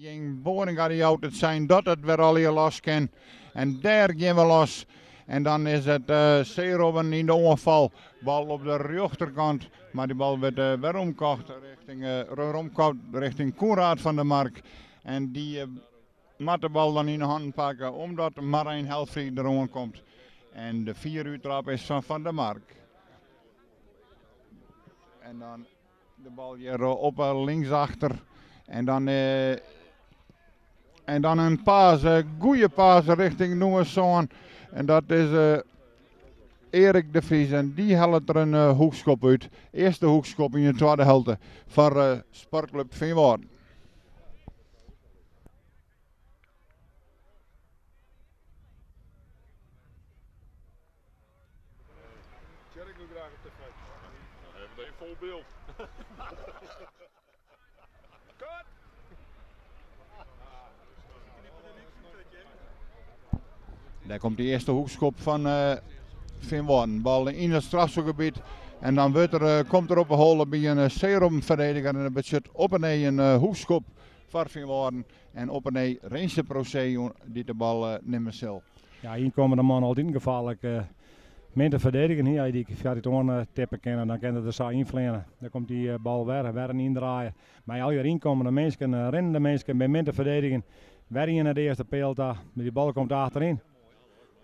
Jing Boringa dy jout it sein dat it wer allegear los kin. En dêr gean we los. En dan is it Zeerobben yn de oanfal. Bal op de rjochterkant, mar dy bal wurdt weromkocht rjochting, weromkopt rjochting Koenraad van der Mark. En dy moat de bal dan yn de hannen pakke omdat Marijn Helfrich deroan komt. En de fiere úttrap is fan Van der Mark. En dan de bal hjir op linksachter. En dan, en dan in pass, goede pass rjochting nûmer sân. En dat is Erik de Vries. En dy hellet der in hoekskop út. Earste hoekskop yn de twadde helte foar Sportklup Feanwâlden. Tjerk wil graag op tv. Even een vol beeld. Cut! Dêr komt de earste hoekskop fan uh, Feanwâlden. Bal yn it strafskopgebiet. En dan wurdt er, uh, komt er op 'e holle by in uh, Zeerobben-ferdediger. En dat betsjut op 'e nij in hoekskop foar Feanwâlden. En op 'e nij Rinse Procee dy't de bal nimme sil. Ja, ynkommende man altyd in gefaarlik min te ferdedigen. Hy dy foar it oan tippe kinne, dan kin er der sa ynfleane. Dan komt dy bal wer, wer in yndraaier. Mei allegear ynkommende minsken, rinnende minsken, bin min te ferdedigen. Wer ien nei de earste peal ta, mar dy bal komt achteryn.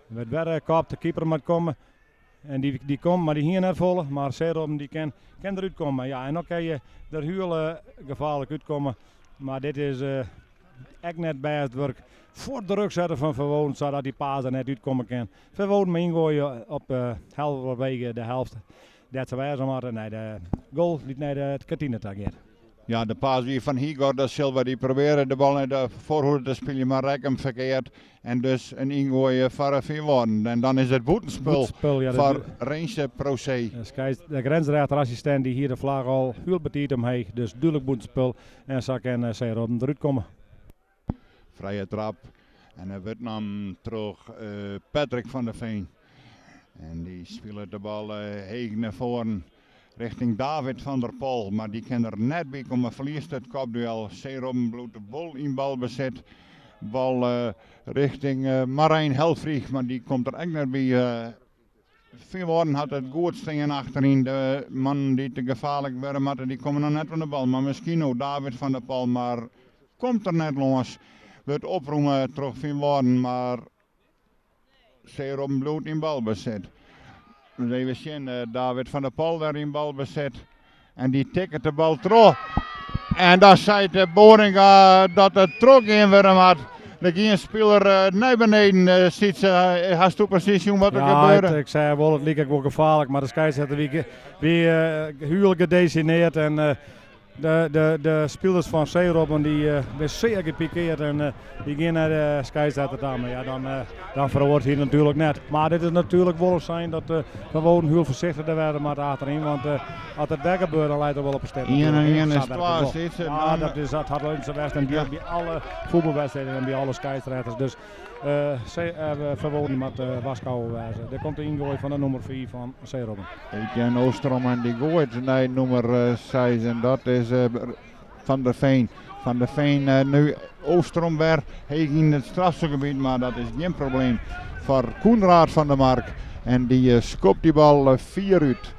Wurdt wer kopt, de keeper moat komme. En dy, dy komt, mar dy hie net folle. Mar Zeerobben dy kin, kin derút komme. Ja, en dan kin je der hiel gefaarlik útkomme. Mar dit is ek net bêst wurk. Fuort druk sette fan Feanwâlden, sadat dy pass der net útkomme kin. Feanwâlden mei yngoaie op healwege de helft dêr't se wêze moatte nei de goal dy't nei de kantine ta giet. Ja, de pass wie fan Igor da Silva. Dy probearre de bal nei de foarhoede te spyljen, mar rekke him ferkeard. En dus in yngoai foar Feanwâlden. En dan is it bûtenspul foar Rinse Procee. De grensrjochterassistint dy hie de flagge al hiel betiid omheech, dus dúdlik bûtenspul. En sa kin Zeerobben derút komme. Frije trap. En hy wurdt nommen troch Patrick van der Veen. En dy spilet de bal heech nei foaren rjochting David van der Pol. Mar dy kin der net by komme. Ferliest it kopduel. Zeerobben bliuwt wol yn balbesit. Bal rjochting Marijn Helfrich, mar dy komt der ek net by. Feanwâlden hat it goed stean achteryn. De mannen dy't te gefaarlik wurde moatte, dy komme noch net oan de bal. Mar miskien no David van der Pol, mar komt der net lâns. Wurdt oprûme troch Feanwâlden, mar Zeerobben bliuwt yn balbesit. Dus even sjen, David van der Pol wer yn balbesit. En dy tikket de bal troch. En dan seit Boringa dat it trochgean wurde moat. Der gie in spiler nei beneden. Sytse, hasto presys sjoen wat der Ja, gebeurde? ik sei wol, it like ek wol gefaarlik, mar de skeidsrjochter wie, wie hiel gedecideerd en de spilers fan Zeerobben dy binne sear gepikeerd en dy gean nei de skeidsrjochter ta. Mar ja, dan, dan feroaret hy natuerlik net. Mar dit is natuerlik wol in sein dat Feanwâlden hiel foarsichtich der wêze moat achteryn. Want as it wer gebeurt, dan leit er wol op 'e stip. Ien en ien Sa is werkt it twa, wol. Sytse. Ja, Dan, dat, is, dat hat altyd sa west en ja. by alle fuotbalwedstriden en by alle skeidsrjochters. Dus Feanwâlden moat warskôge wêze. Dêr komt de yngoai fan de nûmer 5 fan Zeerobben. Etienne Oostrom en dy goait nei nûmer 6 en dat is Van der Veen. Van der Veen nu Oostrom wer heech yn it strafskopgebiet, mar dat is gjin probleem foar Koenraad van der Mark. En dy skopt dy bal fier út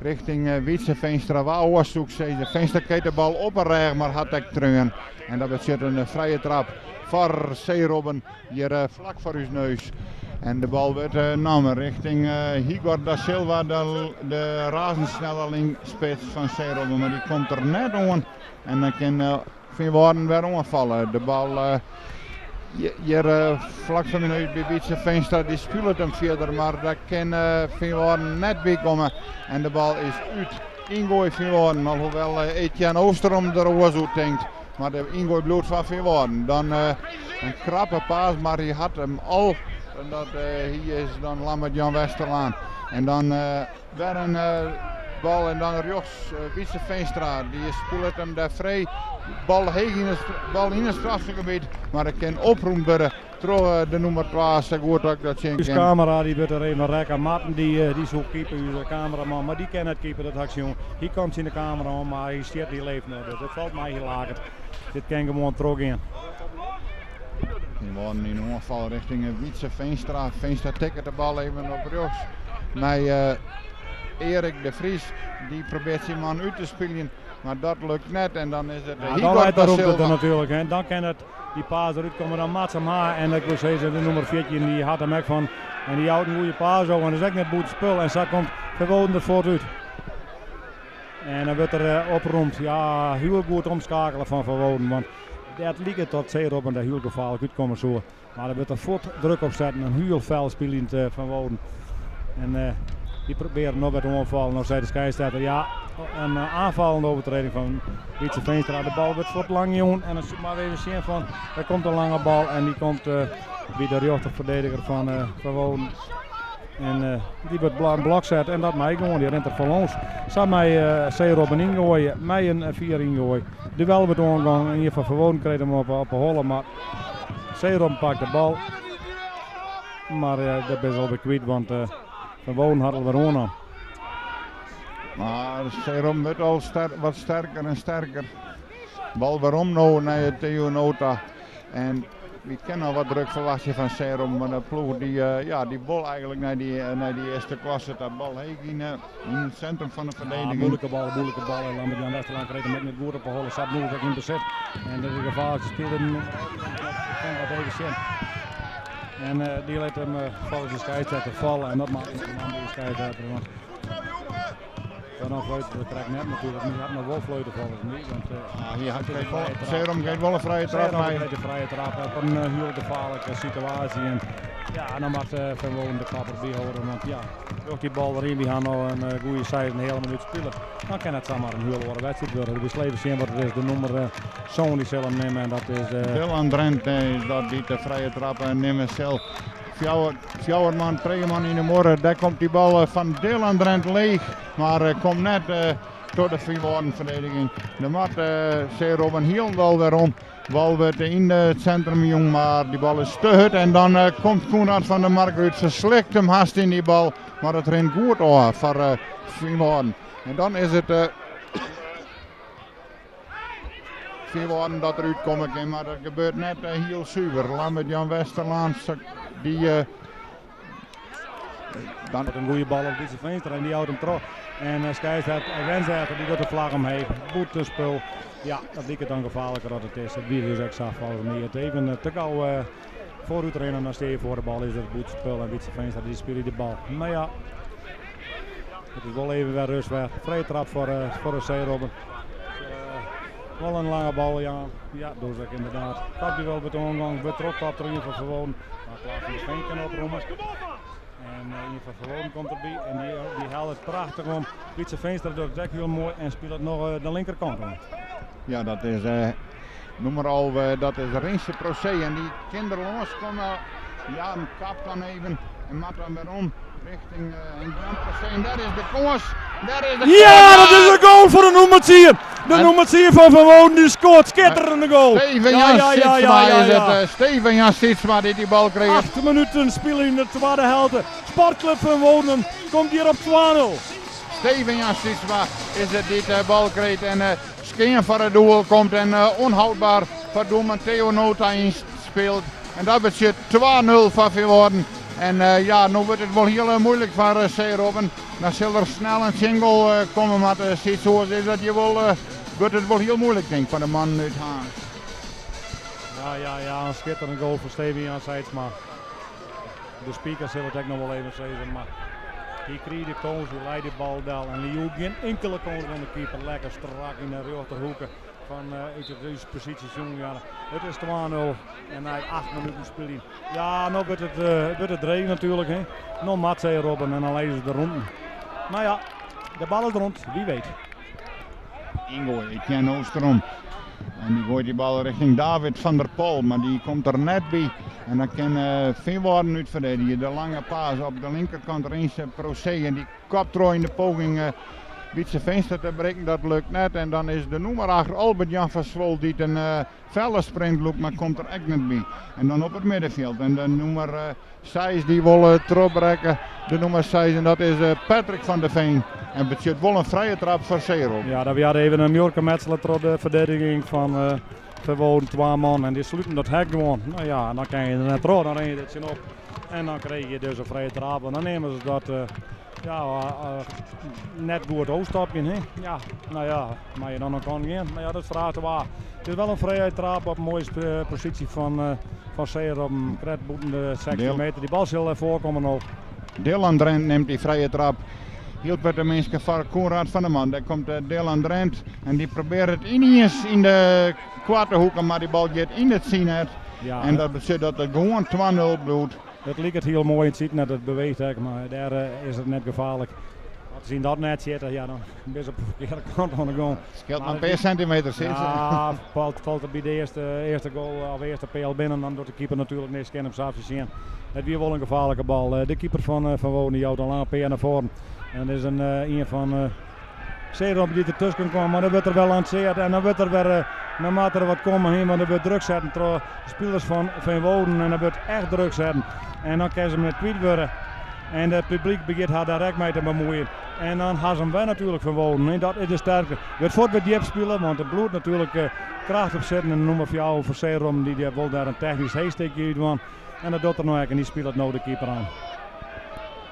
rjochting Wietse Veenstra. Wa oars soe ik sizze. Veenstra krijt de bal op 'e rêch, mar hat ek treaun. En dat betsjut in frije trap foar Zeerobben hjir flak foar ús neus. En de bal wurdt nommen rjochting Igor da Silva, de razendsnelle linkspits fan Zeerobben. Mar dy komt der net oan. En dan kin Feanwâlden wer oanfalle. De bal hjir flak foar myn neus by Wietse Veenstra. Dy spilet him fierder, mar dêr kin Feanwâlden net by komme. En de bal is út. Yngoai Feanwâlden, alhoewel Etienne Oosterom der oars oer tinkt. Mar de yngoai bliuwt foar Feanwâlden. Dan in krappe pass, mar hy hat him al. En dat hy is dan Lambert Jan Westerlaan. En dan wer in bal en dan rjochts Wietse Veenstra. Dy spilet him dêr frij. Bal heech yn it, bal yn it strafskopgebiet, mar it kin oprûmd wurde troch de nûmer 2, sa goed dat ik dat sjen Us kin. kamera dy wurdt der even rekke. Marten dy, dy soe keepe, ús kameraman, mar dy kin net keepe, dat ha ik sjoen. Hy komt tsjin de kamera oan, mar hy stiet, hy leeft noch. Dus it falt mei, hy laket. Dit kin gewoan trochgean. Feanwâlden yn oanfal richting Wietse Veenstra. Veenstra tikket de bal even op rjochts nei Erik de Vries. Dy probearret syn man út te spyljen, mar dat lukt net. En dan is it Ja, dan Igor leit da de romte der Silva. natuerlik. Hè. Dan kin it dy pass derút komme, dan moat se him ha. En ik wol sizze, de nûmer 14 dy hat him ek fan. En dy jout in goede pass over en dat is ek net bûtenspul. En sa komt Feanwâlden der fuort út. En dan wurdt der oprûmd. Ja, hiel goed omskeakele fan Feanwâlden. Want it liket dat Zeerobben der hiel gefaarlik útkomme soe. Mar der wurdt der fuort druk op setten. In hiel fel spyljend Feanwâlden. En dy probearje noch wer te oanfallen. No sei de skeidsrjochter, ja, in aanvallende overtreding fan Wietse Veenstra. De bal wurdt fuort lang jûn. En dan moatte we even sjen fan, der komt in lange bal en dy komt by de rjochterferdediger fan Feanwâlden. En dy wurdt in blok set en dat mei gewoan. Dy rint der foarlâns. Sa mei Zeerobben yngoaie, mei in fier yngoai. Duel wurdt oangongen. Ien fan Feanwâlden krijt him op 'e holle, mar Zeerobben pakt de bal. Mar dat binne se alwer kwyt, want Feanwâlden hat alwer oannommen. Mar Zeerobben wurdt al wat sterker en sterker. Bal werom no nei Theo Nota. En wy kinne noch wat druk ferwachtsje fan Zeerobben, want de ploech dy, ja, dy wol eigentlik nei dy earste klasse. Dat bal heech yn it sintrum fan de Ja, ferdediging. moeilike bal, moeilike bal. En Lambert Jan Westerlaan krijt him ek net goed op de holle. Sa bliuwt ek yn besit. En dat is gefaarlik. Spiler ik kin dat even sjen. En dy lit him folgens de skeidsrjochter falle. En dat moat dan by de skeidsrjochter. Want dan fluit er krekt net natuerlik. Maar hy hat noch wol fluite folgens my. Want Ah, hy hat it is in frije trap. Zeerom geeft wol in frije trap Zeerom mei. krijt de frije trap op in hiel gefaarlike situaasje. En ja, dan moat Feanwâlden de kop derby hâlde. Want ja, troch dy bal deryn, wy ha no in goede 6,5 minút spile. Dan kin it samar in hiel oare wedstriid wurde. We sille even sjen wat it is. De nûmer sân dy sil him nimme en dat is Dylan Drent is dat dy't de frije trap nimme sil. Fjouwer man, trije man yn de muorre. Dêr komt dy bal fan Dylan Drent leech. Mar komt net troch de Feanwâlden ferdediging. Der moat Zeerobben hielendal werom. Bal wurdt yn it sintrum jûn, mar dy bal is te hurd. En dan komt Koenraad van der Mark út, ferslikt him hast yn dy bal. Mar it rint goed ôf foar Feanwâlden. En dan is it Feanwâlden dat der útkomme kin, mar dat gebeurt net hiel suver. Lambert Jan Westerlaan, dy dan In goede bal op Wietse Veenstra en dy jout him troch. En skeidsrjochter Rensrjochter dy docht de flagge omheech. Bûtenspul. Ja, dat liket dan gefaarliker as it is. Dat wie dus ek sa folgens my. It even te gau foarút rinne, dan steane je foar de bal, is it bûtenspul. En Wietse Veenstra dy spilet de bal. Mar ja, it is wol even wer rêst wer. Frije trap foar de Zeerobben. Wol in lange bal, ja. Ja, dat is ek ynderdaad. Kopduel wurdt oangongen, wurdt trochkopt troch ien fan Feanwâlden. Mar Klaas van der Veen kin oprûme. En ien fan Feanwâlden komt derby en dy hellet it prachtich om. Wietse Veenstra docht it ek hiel moai en spilet noch de linkerkant oan. Ja, dat is nûmer 11, dat is Rinse Procé. En dy kin der lânskomme. Ja, in kap dan even en moat dan werom richting Jan Procé. En dêr is de kâns. Dêr is de Ja, kâns. dat is in goal foar de nûmer 10. De nûmer 10 fan Feanwâlden dy skoart. Skitterjende goal. Steven Ja, Jan ja, Sietsma is it. Steven Jan Sietsma dy't dy bal kriget. 8 minuten spile yn de twadde helte. Sportklup Feanwâlden komt hjir op 2-0. Steven Jan Sietsma is it dy't de bal krijt en skean foar it doel komt en ûnhâldber foar doelman Theo Nota ynspilet. En dat betsjut 2-0 foar Feanwâlden. En ja, no wurdt it wol hiel muoilik foar Zeerobben. Dan sil der snel in tsjingoal komme, mar uh, is dat je wol, wurdt it wol hiel muoilik, tink ik, foar de mannen út Harns. Ja, in skitterjende goal foar Steven Jan Sijtsma. De speaker sil it ek noch wol even sizze, mar hy krige de kâns, hy lei de bal del en hy joech gjin inkelde kâns oan de keeper. Lekker strak yn de rjochterhoeke fan út de posysje sjoen. Ja, it is 2-0 en nei 8 minuten spyljen. Ja, no wurdt it dreech natuerlik. Hè. No moat Zeerobben en dan lizze se de rûnten. Mar ja, de bal is rûn, wie wit. Yngoai, Etienne Oosterom. En dy goait dy bal richting David van der Pol, mar dy komt der net by. En dan kin Feanwâlden útferdedigje. De lange pass op de linkerkant Rinse Procé en dy kopt troch yn de poging Wietse Veenstra te berikken. Dat lukt net. En dan is de nûmer 8 Albert Jan van Swol dy't in felle sprint lûkt, mar komt der ek net by. En dan op it middenfjild. En de nûmer 6 dy wol trochbrekke. De nûmer 6 en dat is Patrick van der Veen. En betsjut wol in frije trap foar Zeerobben. Ja, dat wie even in muorke metsele troch de ferdediging fan. Feanwâlden twa man en dy sluten dat hek gewoan. No ja, en dan kin je der net troch, dan rinne je der tsjinop. En dan krije je dus in frije traap, want dan neame se dat ja, net goed ôfstopjen. Hè? Ja, no ja, mei je dan oan kant gean. Mar ja, dat fraget wa. It is wol in frije traap op in moaie posysje fan fan Zeerobben, krekt bûten de 16 meter. Dy bal sil foarkomme no. Dylan Drent nimt dy frije trap. Hiel protte minsken foar Koenraad van der Man. Dêr komt Dylan Drent en dy probearret yniens yn de koarte hoeke, mar dy bal giet yn it sydnet. Ja, En dat betsjut dat it gewoan 2-0 bliuwt. It liket hiel moai yn it sydnet, it beweecht ek, mar dêr is it net gefaarlik. As se yn dat net sitte, ja, dan binne se op de ferkearde kant oan de gong. Skeelt mar in pear sintimeter, sis. Ja, falt er by de earste goal of earste peal binnen, dan docht de keeper natuerlik niks, kin him sa fersjen. It wie wol in gefaarlike bal. De keeper fan Feanwâlden jout in lange pear nei foaren. En is in ien fan Zeerobben dy't der tusken komt, mar dan wurdt er wer lanseard en dan wurdt er wer, dan moat der wat komme hin, want der wurdt druk setten troch de spilers fan Feanwâlden en der wurdt echt druk setten. En dan kinne se him net kwyt wurde. En it publyk begjint har dêr ek mei te bemuoien. En dan ha se him wer natuerlik Feanwâlden. En dat is de sterkte. Wurdt fuort wer djip spile, want der bliuwt natuerlik kracht op sitten. En nûmer fjouwer foar Zeerobben, dy wol dêr in technysk heechstikje út dwaan. En dat docht er no ek en dy spilet no de keeper oan.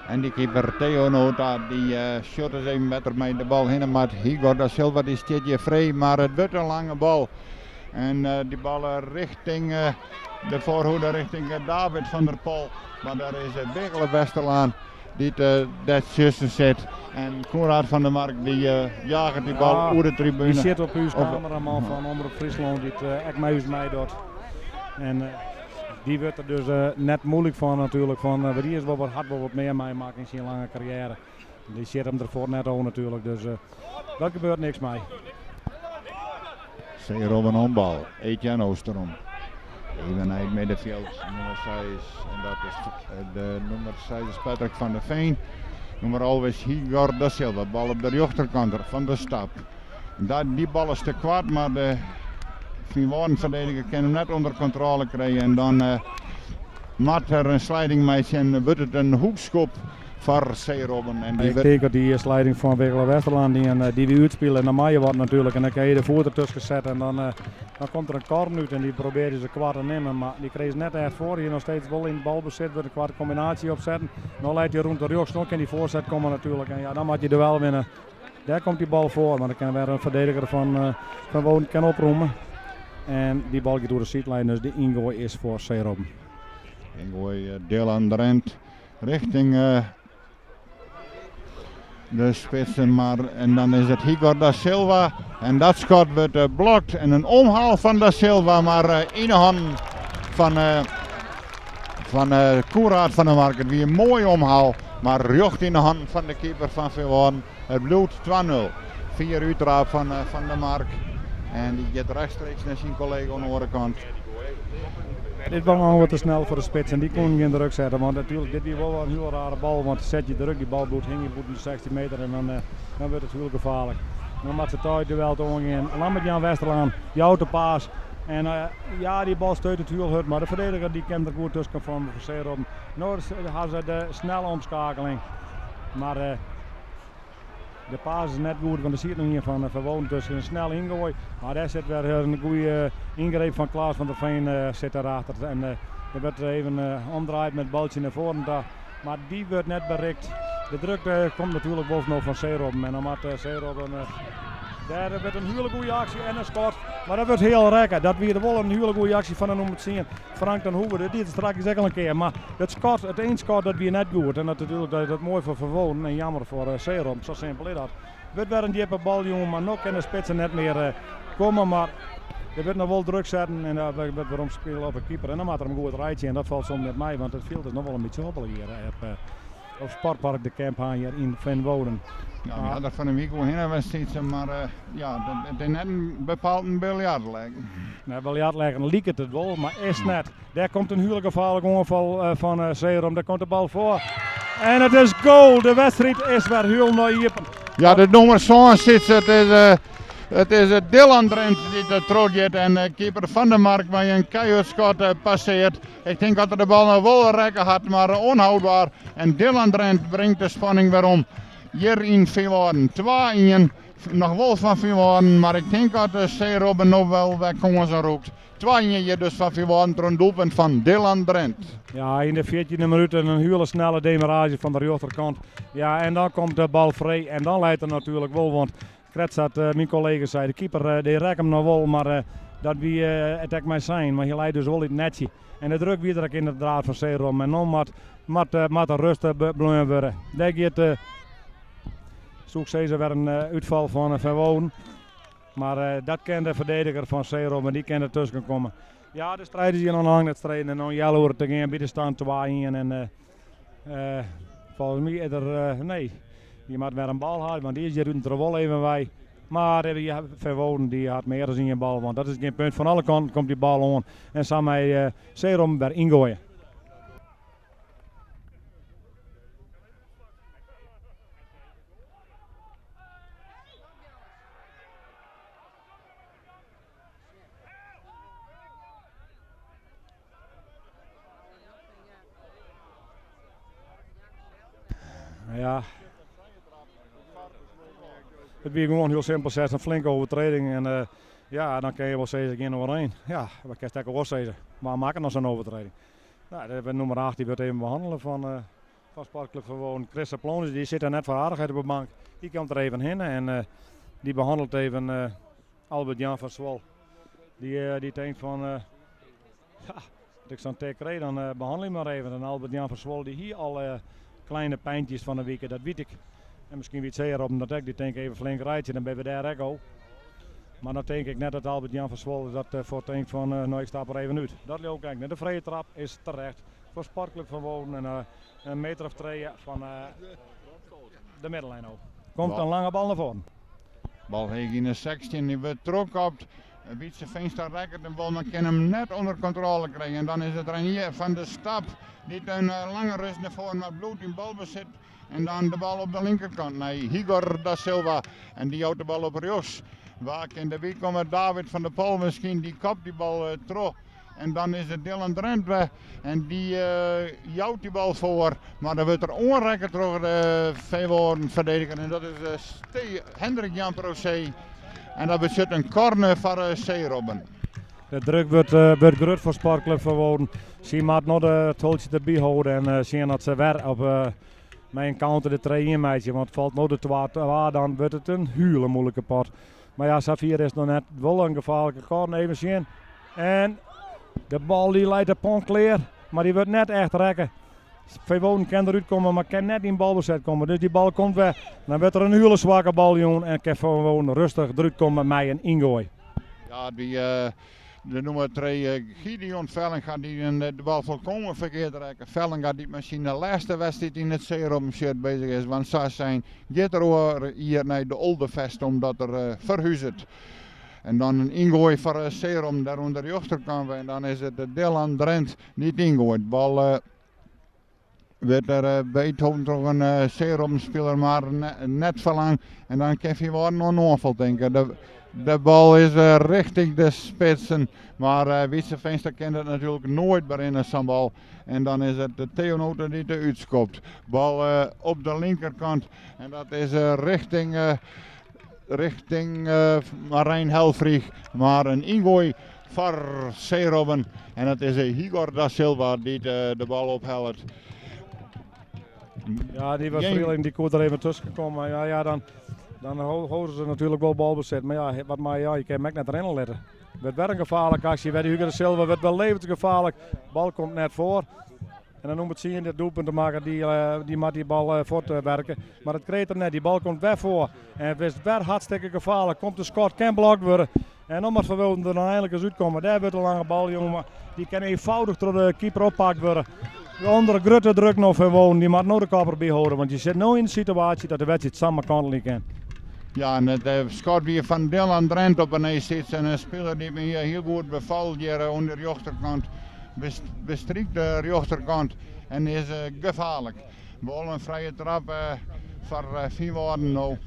En dy keeper Theo Nota, dy sjocht ris even wêr't er mei de bal hinne moat. Igor da Silva dy stiet hjir frij, mar it wurdt in lange bal. En dy bal richting de foarhoede, richting David van der Pol. Mar dêr is Wiggele Westerlaan dy't dêr tusken sit. En Koenraad van der Mark dy jaget dy bal oer de tribune. Dy sit op ús kameraman fan Omrop Fryslân dy't ek mei ús meidocht. En dy wurdt der dus net muoilik fan natuerlik. Fan, dy is wol wat, hat wol wat mear meimakke yn syn lange karriêre. Dy sjit him der fuort net oan natuerlik. Dus dat gebeurt niks mei. Zeerobben oan bal. Etienne Oosterom. Even nei it middenfjild, nûmer 6. En dat is de nûmer 6 is Patrick van der Veen. Nûmer 11 is Igor da Silva. Bal op de rjochterkant van der Stap. Dy bal is te koart, mar de Feanwâlden-ferdediger kin him net ûnder kontrôle krije. En dan moat er in sliding meitsje en wurdt it in hoekskop foar Zeerobben. En dy Ik tink dat dy sliding fan Wiggele Westerlaan dy wie útspile en dan mei je wat natuerlik. En dan kin je de foet dertusken sette en dan komt der in corner út en dy probearje se koart te nimmen, mar dy krije se net echt foar. Hjir noch steeds wol yn balbesit, wurdt in koarte kombinaasje opsetten. No leit hy rûn te rjochts, no kin dy foarset komme natuerlik. En ja, dan moat je duel winne. Dêr komt dy bal foar, mar dan kin wer in ferdediger fan Feanwâlden kin oprûme. En dy bal giet oer de sydlijn, dus de yngoai is foar Zeerobben. Yngoai Dylan Drent richting de spitsen, mar en dan is it Igor da Silva. En dat skot wurdt blokt en in omhaal fan da Silva, mar yn de hannen fan Koenraad van der Mark. It wie in moai omhaal, mar rjocht yn de hannen fan de keeper fan Feanwâlden. It bliuwt 2-0. Fier úttraap fan Van der Mark. En dy giet rechtstreeks nei syn kollega oan de oare kant. Dit wie noch wat te snel foar de spits en dy koenen gjin druk sette. Want natuerlik, dit wie wol in hiel rare bal. Want set je druk, dy bal bliuwt hingjen bûten de 16 meter en dan wurdt it hiel gefaarlik. Dan moat se it duel oangean. Lambert Jan Westerlaan jout de pass. En ja, dy bal steut it hiel hurd, mar de ferdediger dy kin der goed tusken fan Zeerobben. No ha se de snelle omskakeling. Mar de pass is net goed, want der siet noch ien fan Feanwâlden tusken. In snel yngoai, mar dêr sit wer in goede yngreep fan Klaas van der Veen sit derachter. En der wurdt even omdraaid mei it baltsje nei foaren ta. Mar dy wurdt net berikt. De druk komt natuerlik wol no fan Zeerobben. En dan moat Zeerobben. Dêr wurdt in hiele goede aksje en in skot. Mar dat wurdt hiel rekke. Dat wie wol in hiele goede aksje fan de nûmer 10. Frank ten Hoeve, dat die it straks ek al in kear. Mar it skot, it einskot, dat wie net goed. En dat natuerlik dat is dat moai foar Feanwâlden en jammer foar Zeerobben. Sa simpel is dat. Wurdt wer in djippe bal jûn, mar no kin de spitsen net mear komme. Mar der wurdt noch wol druk setten en der wurdt werom spile op de keeper. En dan moat er him goed reitsje en dat falt soms net mei, want it fjild is noch wol in bytsje hobbelig hjir op Sportpark de Kemphaan hjir yn Feanwâlden. Ja, we ha der fan 'e wike oerhinne west, mar ja, it is net in bepaald in biljartlekken. Nee, biljartlekken liket it wol, mar is net. Dêr komt in hiele gefaarlike oanfal fan Zeerom. Dêr komt de bal foar. En it is goal. De wedstriid is wer hielendal iepen. Ja, de nûmer sân sit it is, it is Dylan Drent dy't der troch giet en keeper Van der Mark mei in keihurd skot passeart. Ik tink dat er de bal noch wol rekke hat, mar ûnhâldber. En Dylan Drent bringt de spanning werom hjir yn Feanwâlden. 2-1. Noch wol fan Feanwâlden, mar ik tink dat de Seerobben no wol wer kânsen rûkt. 2-1 hjir dus foar Feanwâlden troch in doelpunt fan Dylan Drent. Ja, yn de fjirtjinde minút in hiele snelle demarraazje fan de rjochterkant. Ja, en dan komt de bal frij en dan leit er natuerlik wol, want krekt sa't myn kollega sei, de keeper dy rekke him noch wol, mar dat wie it ek mei sein. Mar hy lei dus wol yn it netsje. En de druk wie der ek ynderdaad fan Zeerobben. En no moat, moat, moat de rust bleaun wurde. Dêr giet, soe ik sizze, wer in útfal fan Feanwâlden. Mar dat kin de ferdediger fan Zeerobben, dy kin der tusken komme. Ja, de striid is hjir noch lang net streden. En noch in healoere te gean by de stand 2-1. En folgens my is der, nee, dy moat wer in bal ha, want dy is hjir út en troch wol even wei. Mar Feanwâlden dy hat mear as ien bal, want dat is gjin punt. Fan alle kanten komt dy bal oan en sa mei Zeerobben wer yngoaie. Ja. It wie gewoan hiel simpel sels in flinke overtreding en uh, ja, dan kin je wol sizze gjin oereen. Ja, wat kinst ek oars sizze? Wa makket noch sa'n overtreding? Nou, de nûmer 8 dy wurdt even behannele fan, uh, fan Sportclub Feanwâlden. Chris Aplonis dy sit der net foar aardichheid op de bank. Dy komt der even hinne en uh, dy behannelet even uh, Albert Jan van Swol. Dy, uh, dy tinkt fan, uh, ja, as ik sa'n tik krij, dan uh, behannel ik mar even. En Albert Jan van Swol dy hie al uh, kleine pijntjes fan de wike, dat wit ik. En miskien wit Zeerobben dat ek, dy tinkt even flink reitsje, dan binne we dêr ek al. Mar dan tink ik net dat Albert Jan van Swol dat uh, foar tinkt fan, uh, no ik stap der even út. Dat leau ik ek net. De frije trap is terecht foar Sportclub Feanwâlden en uh, in meter of trije fan uh, de middellijn ôf. Komt in lange bal nei foaren. Bal heech yn de 16, dy wurdt trochkopt. Wietse Veenstra rekket de bal, mar kin him net ûnder kontrôle krije. En dan is it Renier van der Stap dy't in lange rus nei foaren mar bliuwt yn balbesit. En dan de bal op de linkerkant nei Igor da Silva. En dy jout de bal op rjochts. Wa kin derby komme? David van der Pol miskien, dy kopt dy bal troch. En dan is it Dylan Drent wer. En dy jout dy bal foar. Mar dan wurdt er oanrekke troch de Feanwâlden ferdediger. En dat is Hendrik Jan Procee. En dat betsjut in corner foar Zeerobben. De druk wurdt, wurdt grut foar Sportclub Feanwâlden. Sy moat no de toltsje derby hâlde en sjen dat se wer op, mei in counter de 3-1 meitsje. Want falt no de 2-2, dan wurdt it in hiele moeilike pot. Mar ja, safier is it noch net. Wol in gefaarlike corner, even sjen. En de bal dy leit de pont klear, mar dy wurdt net echt rekke. Feanwâlden kin derút komme, mar kin net yn balbesit komme. Dus dy bal komt wer. Dan wurdt der in hiele swakke bal jûn en kin Feanwâlden rêstich derút komme mei in yngoai. Ja, dy, de nûmer 3 Gideon Vellinga dy de bal folkommen ferkeard rekke. Vellinga dy't mei syn lêste wedstriid yn it Zeerobben shirt beuzich is. Want sa sein giet er oar jier nei de Olde omdat er ferhuzet. En dan in yngoai foar Zeerobben dêr oan de rjochterkant. En dan is it Dylan Drent dy't yngoait. Bal wurdt der beetholden troch in Zeerobben-spiler, mar net foar lang. En dan kin Feanwâlden oan oanfal tinke. De bal is richting de spitsen. Mar Wietse Veenstra kin dat natuerlik noait berinne, sa'n bal. En dan is it Theo Noten dy't der útskopt. Bal op de linkerkant. En dat is richting Marijn Helfrich. Mar in yngoai foar Zeerobben. En dat is Igor da Silva dy't de bal ophellet. Ja, dy was Vrieling, dy koe der even tusken komme. Ja, dan hâlde se natuerlik wol balbesit. Mar ja, wat mei, ja, je kin him ek net rinne litte. Wurdt wer in gefaarlike aksje. Wer dy Hugo da Silva wurdt wer levensgefaarlik. Bal komt net foar. En dan nûmer 10, de doelpuntemakker, dy moat dy bal fuortwerke. Mar dat krijt er net. Dy bal komt wer foar. En it is wer hartstikke gefaarlik. Komt de skot, kin blokt wurde. En dan moat Feanwâlden der dan einlik ris útkomme. Dêr wurdt in lange bal jûn, mar dy kin eenvoudig troch de keeper oppakt wurde. Under grutte druk no Feanwâlden, dy moat no de kop derby hâlde, want je sit no yn de situaasje dat de wedstriid samar kantelje kin. Ja, en it skot wie fan Dylan Drent op 'e nij en in spiler dy't my hiel goed befalt hjir oan de rjochterkant. Bestrykt de rjochterkant en is gefaarlik. Wol in frije trap foar Feanwâlden no.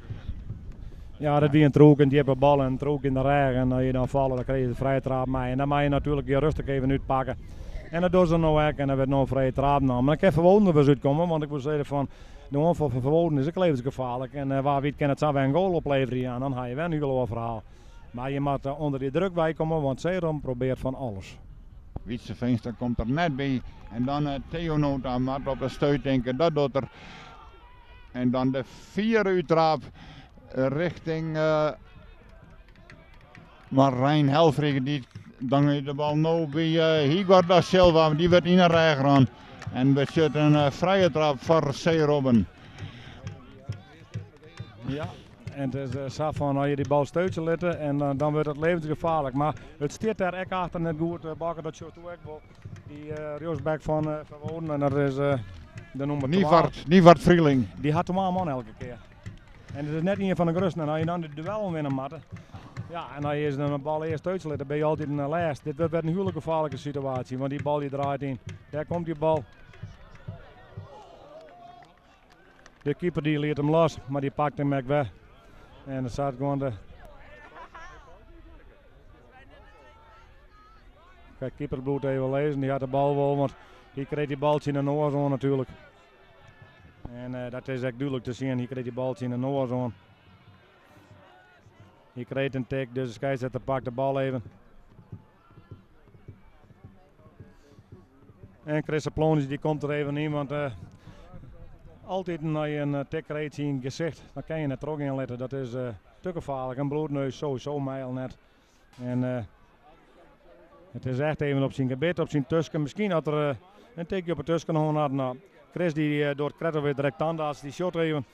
Ja, dat wie in trûk, in djippe bal en in trûk yn de rêch. En as je dan falle, dan krije je de frije trap mei. En dan mei je natuerlik je rêstich even útpakke. En dat dogge se no ek en dan wurdt no in frije traap naam. Dan kin Ferwolden der wer ris útkomme, want ik woe sizze fan de oanfal fan Ferwolden is ek levensgefaarlik. En wa wit kin it sa wer in goal opleverje. Ja, dan ha je wer in hiel oar ferhaal. Mar je moatte ûnder dy druk weikomme, want Zeerom probeart fan alles. Wietse Veenstra komt der net by. En dan Theo Nota moat op de stuit tinke, dat docht er. En dan de fiere úttraap richting Marijn Helfrich. Dy dan is de bal no by Igor da Silva, dy wurdt yn 'e rêch rûn. En betsjut in frije trap foar Zeerobben. Ja, en it is sa fan as je dy bal steutsje litte en dan wurdt it levensgefaarlik. Mar it stiet dêr ek achter net goed, Bakker, dat sjochst ek wol. Dy rjochtsback fan Ferwolden en dat is de nûmer twa. Nivard, Nivard Vrieling. Dy hat twa man elke kear. En it is net ien fan de grutsten. En as je dan de duellen winne moatte, ja, en as je earst de bal earst steutsje litte, bin je altyd in lêst. Dit wurdt wer in hiele gefaarlike situaasje, want dy bal dy draait yn. Dêr komt dy bal. De keeper dy liet him los, mar dy pakt him ek wer. En dan staat gewoan de. Kijk, keeper bliuwt even lizzen, dy hat de bal wol, want hy krijt dy bal tsjin de noas oan natuerlik. En dat is ek dúdlik te sjen, hy krijt dy bal tsjin de noas oan. Hy krijt in tik, dus de skeidsrjochter pakt de bal even. En Chris Aplonis die komt der even yn, want uh, altyd as je in tik krijt yn it gesicht, dan kin je net trochgean litte. Dat is uh, te gefaarlik. In bloedneus sowieso mei al net. En uh, it is echt even op syn gebit, op syn tusken. Miskien as er in tikje op 'e tusken hân hat. No, Chris dy docht krekt alwer direkt tandarts, dy sjocht even.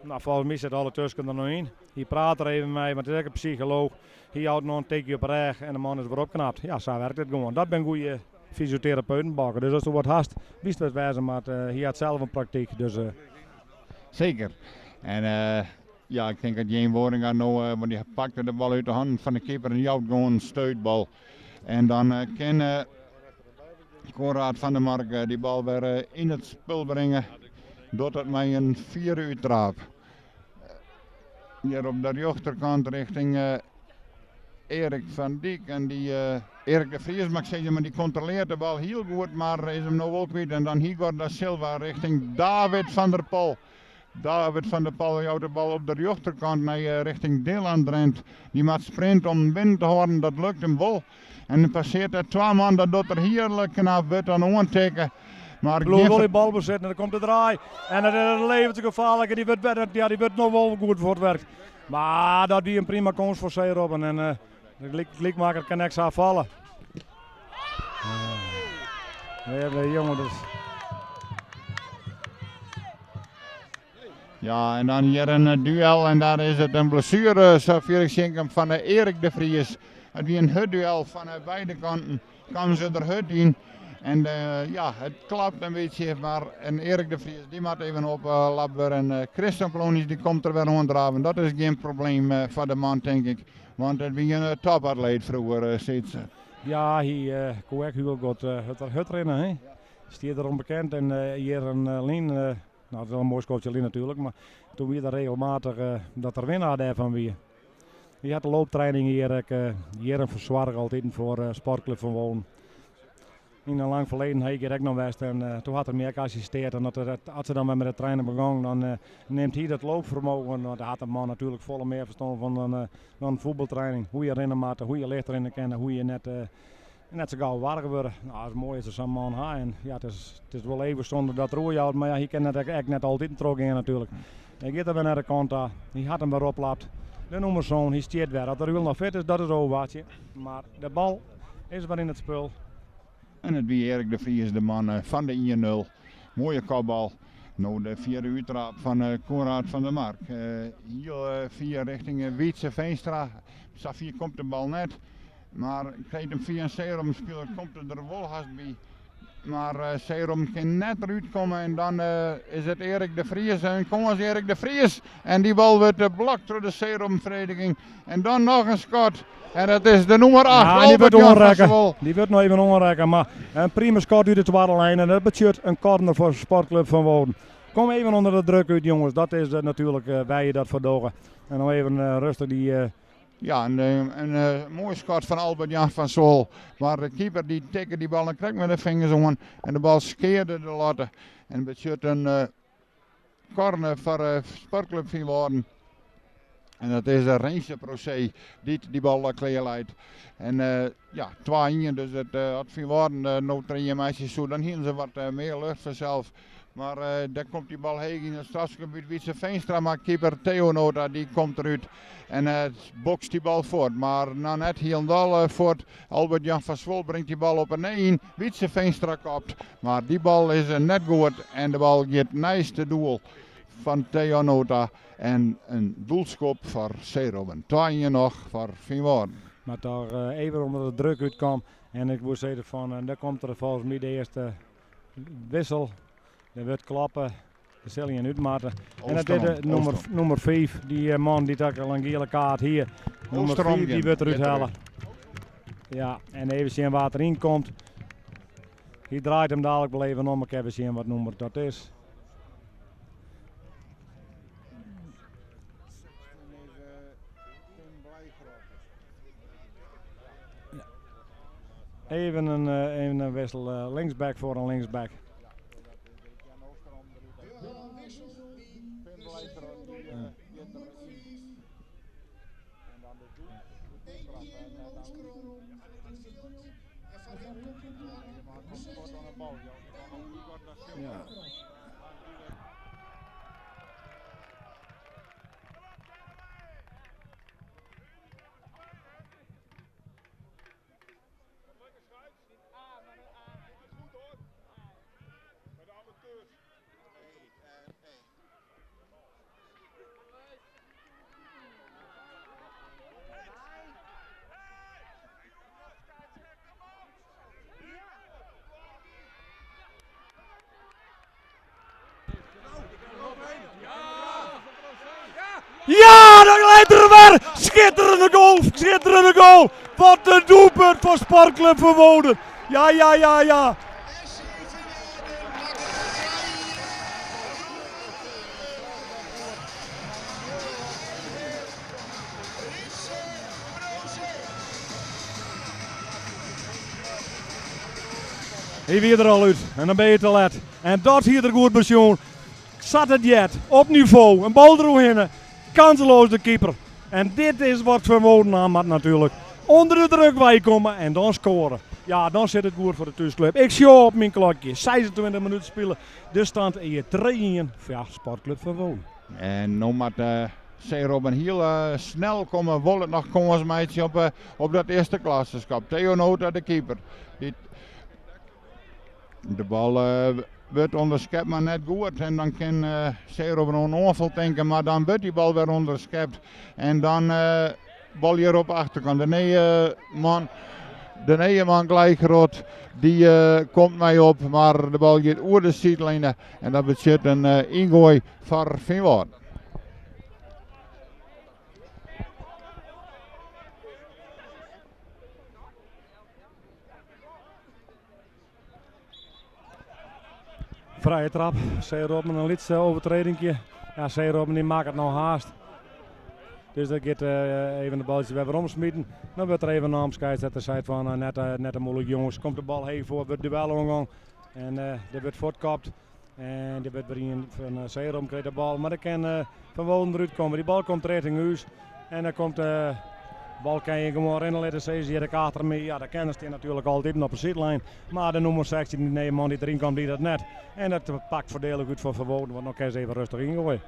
No, folgens my sit alle tusken der noch yn. Hy praat der even mei, want it is ek in psycholooch. Hy jout noch in tikje op 'e rêch en de man is wer opknapt. Ja, sa werkt it gewoan. Dat binne goede fysioterapeuten, Bakker. Dus asto wat hast, witst wêr't it wêze moat. Hy hat sels in praktyk, dus. Seker. En ja, ik tink dat Jeen Woringa no, want dy pakte de bal út de hannen fan de keeper en jout gewoan in steutbal. En dan kin Conrad van der Mark dy bal wer yn it spul bringe. Docht dat mei in fiere úttraap. Hjir op de rjochterkant richting Erik van Dyk. En dy Erik de Vries mag ik sizze, mar dy kontrolearret de bal hiel goed, mar is him no wol kwyt. En dan Igor da Silva richting David van der Pol. David van der Pol jout de bal op de rjochterkant nei richting Dylan Drent. Dy moat sprint om him binnen te hâlden, dat lukt him wol. En passearret der twa man, dat docht er hearlik knap, wurdt dan oantikke. Mar Bliuwt wol yn balbesit en dan komt de draai. En dat is levensgefaarlik en dy wurdt, ja, dy wurdt noch wol goed fuortwerkt. Mar dat wie in prima kâns foar Zeerobben en de lykmakker kin ek sa falle. Uh, jonge, dus. Ja, en dan hjir in duel en daar is it in blessuere, safier ik sjen kin, fan Erik de Vries. It wie in hurd duel fan beide kanten. Kamen se der hurd yn. En ja, it klapt in bytsje, mar en Erik de Vries dy moat even oplapt wurde. En Christian Plonius dy komt der wer oandraven. Dat is gjin probleem foar de man, tink ik. Want it wie in topatleet froeger, Sytse. Ja, hy koe ek hiel goed hurd rinne. Hè? Stie der om bekend en jierren lyn, no it is al in moai skoftsje lyn natuerlik, mar toen wie der regelmatich dat er winnaar dêrfan wie. Hy hat de looptraining hjir ek jierren fersoarge altiten foar Sportclub Ferwolden. Yn in lang ferleden ha ik hjir ek noch west en toen hat er my ek assisteard. En as se dan wer mei de trainer begong, dan nimt hy dat loopfermogen, want dêr hat de man natuerlik folle mear ferstân fan dan in fuotbaltraining. Hoe je rinne moatte, hoe je licht rinne kinne, hoe je net net sa gau warch wurde. No, it is moai as se sa'n man ha. En ja, it is wol even sûnder dat er oerjout, mar ja, hy kin net, ek net altyd trochgean natuerlik. Hy giet er wer nei de kant ta. Hy hat him wer oplapt. De nûmer sân, hy stiet wer. As er hiel noch fit is, dat is ôfwachtsje. Mar de bal is wer yn it spul. En it wie Erik de Vries, de man fan de 1-0. Moaie kopbal. No de fiere úttraap fan Conrad van der Mark. Hiel fier richting Wietse Veenstra. Safier komt de bal net. Mar krijt him fia in Zeerobben-spiler, komt er der wol hast by. Mar Zeerobben kin net derút komme en dan is it Erik de Vries. In kâns Erik de Vries en dy bal wurdt blokt troch de Zeerobben-ferdediging. En dan noch in skot en dat is de nûmer 8, Ja, dy wurdt Albert Jan van oanrekke. Zwol. Dy wurdt noch even oanrekke, mar in prima skot út de twadde lijn en dat betsjut in corner foar Sportclub Ferwolden. Kom even ûnder de druk út, jonges. Dat is natuerlik wêr't je dat foar dogge. En no even rêstich dy. Ja, in moai skot fan Albert Jan van Zwol. Mar de keeper dy tikke dy bal dan krekt mei de fingers oan en de bal skearde de latte. En betsjut in corner foar Sportklup Feanwâlden. En dat is Rinse Procé dy't dy bal klear leit. En ja, 2-1, dus it, as Feanwâlden no 3-1 meitsje soe, dan hienen se wat mear lucht fansels. Mar dêr komt dy bal heech yn it strafskopgebiet. Wietse Veenstra, mar keeper Theo Nota dy komt derút en bokst dy bal fuort. Mar noch net hielendal fuort. Albert Jan van Zwol bringt dy bal op 'e nij yn. Wietse Veenstra kopt, mar dy bal is net goed en de bal giet neist it doel fan Theo Nota. En in doelskop foar Zeerobben. 2-1 noch foar Feanwâlden. Mar toch even ûnder de druk útkaam. En ik woe sizze fan, dêr komt der folgens my de earste wissel. Der wurdt klappe. Der sil ien út moatte. En dat is de nûmer 5, dy man dy't ek al in giele kaart hie. Nûmer 5 dy wurdt derút helle. Ja, en even sjen wa't deryn komt. Hy draait him dadelijk wol even om. Ik even sjen wat nûmer dat is. Even in wissel linksback foar in linksback. Ja, dan leit er wer! Skitterende goal, skitterende goal! Wat in doelpunt foar Sportklup Feanwâlden. Ja, ja, ja, ja. Hy wie der al út en dan binne je te let. En dat hie er goed besjoen. Sa't it heart, op nivo, in bal deroerhinne, kansloos de keeper. En dit is wat Feanwâlden ha moat natuerlik. Under de druk weikomme en dan skoare. Ja, dan sit it goed foar de thúsklup. Ik sjoch op myn klokje, 26 minuten spile. De stand is 3-1 foar Sportklup Feanwâlden. En no moat Zeerobben hiel snel komme, wol it noch kâns meitsje op dat earste klasserskap. Theo Nota, de keeper, dy't de bal wurdt ûnderskept, mar net goed. En dan kin Zeerobben oan oanfal tinke, mar dan wurdt dy bal wer ûnderskept. En dan bal hjir op de achterkant. De nije man, de nije man Gleichroth, dy komt mei op, mar de bal giet oer de sydline. En dat betsjut in yngoai foar Feanwâlden. Frije trap, Zeerobben in lytse overtredinkje. Ja, Zeerobben dy makket no haast. Dus dat giet even de baltsje wer werom smiten. Dan wurdt der even naam skeidsrjochter seit fan net, net te moeilik jonges. Komt de bal heech foar, wurdt duel oangong. En der wurdt fuortkopt. En der wurdt wer ien fan Zeerobben krijt de bal. Mar der kin Feanwâlden derút komme. Dy bal komt rjochting ús. En dan komt de bal kin je gewoan rinne litte, sizze se hjir ek achter my. Ja, de kenners stean natuerlik altyd op de sydlijn. Mar de nûmer 16, dy nije man dy't deryn komt, die dat net. En dat pakt foardielich út foar Feanwâlden, want no kinne se even rêstich yngoaie.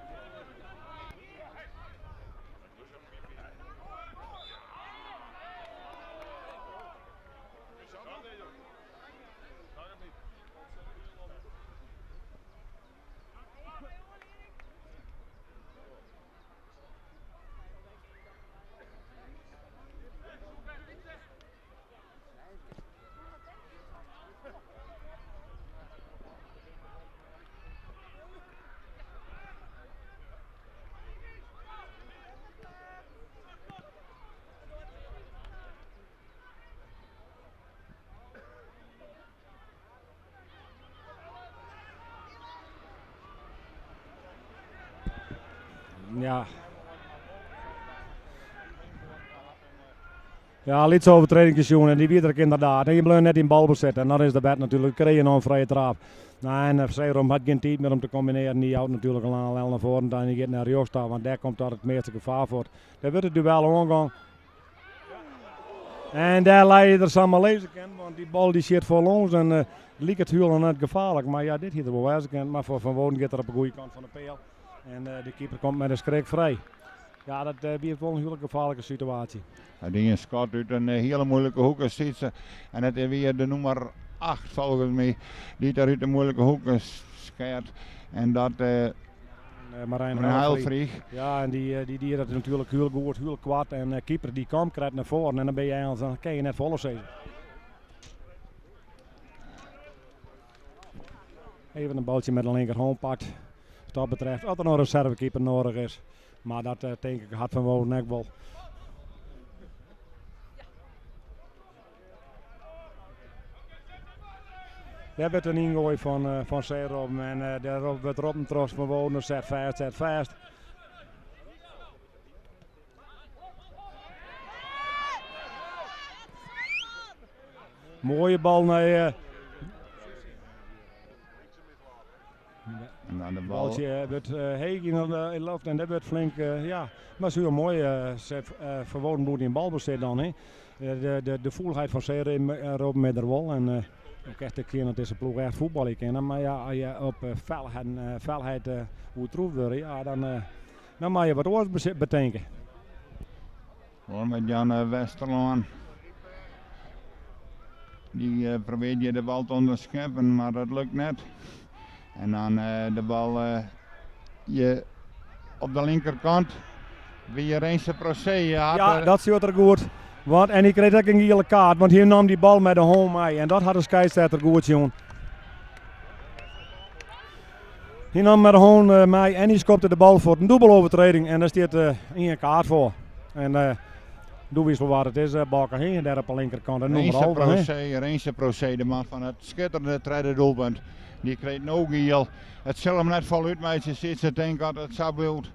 Ja. Ja, lytse overtreding sjoen en dy wie der ek ynderdaad. En hy bleau net yn balbesit en dan is de wet natuerlik, krije je noch in frije traap. Nou, en Zeerom hat gjin tiid mear om te kombinearjen. Dy jout natuerlik in lange lel nei foaren ta en dy giet nei rjochts ta, want dêr komt dat it measte gefaar foar. Dêr wurdt it duel oangong. En dêr lei er samar lizze kin, want dy bal dy sjit foarlâns en uh, liket hiel net gefaarlik. Mar ja, dit hie der wol wêze kind. Mar foar Van Woerden giet er op de goede kant fan de peal. En de keeper komt mei de skrik frij. Ja, dat wie wol in hiele gefaarlike situaasje. Hy die in skot út in hiele moeilike hoeke, Sietse. En it wie de nûmer 8 folgens my, dy't der út de moeilike hoeke skeat. En dat Marijn Helfrich. Ja, en dy, dy die dat natuerlik hiel goed, hiel koart. En keeper dy komt krekt nei foaren en dan bin je eigenlijk, dan kin je net folle sizze. Even in baltsje met de linkerhân pakt. Wat dat betreft, as der noch in reservekeeper nedich is. Mar dat tink ik hat Van Woerden ek wol. Dêr wurdt in yngoai fan Zeerobben en dêr wurdt roppen troch Van Woerden, set fêst, set fêst. Moaie bal nei En dan de bal. Baltsje wurdt heech yn de loft en dat wurdt flink, ja, mar is hiel moai. Van Woerden bliuwt yn balbesit dan, hè. De fûlheid fan Zeerobben is der wol en ook echt ik dat dizze ploech echt fuotbalje kinne, mar ja, as je op felheid oertroefd wurde, ja, dan moatte je wat oars betinke. Gewoan met Jan Westerlân. Dy probearret hjir de bal te ûnderskeppen, mar dat lukt net. En dan de bal je op de linkerkant wie Rense Procé. Ja, dat sjocht der goed. Want, en hy kreeg ek in giele kaart, want hy naam dy bal mei de hân mei. En dat hat de skeidsrjochter goed sjoen. Hy naam mei de hân mei en hy skopte de bal foar in dûbelovertreding. En dêr stiet ien kaart foar. En doe wist wol wat it is, Bakker, hè? Dêr op de linkerkant. En nûmer 11, hè? Procé, Rense Procé, de man fan it skitterende tredde doelpunt. Dy krijt no giel. It sil him net folle útmeitsje, Sietse, tink dat it sa bliuwt.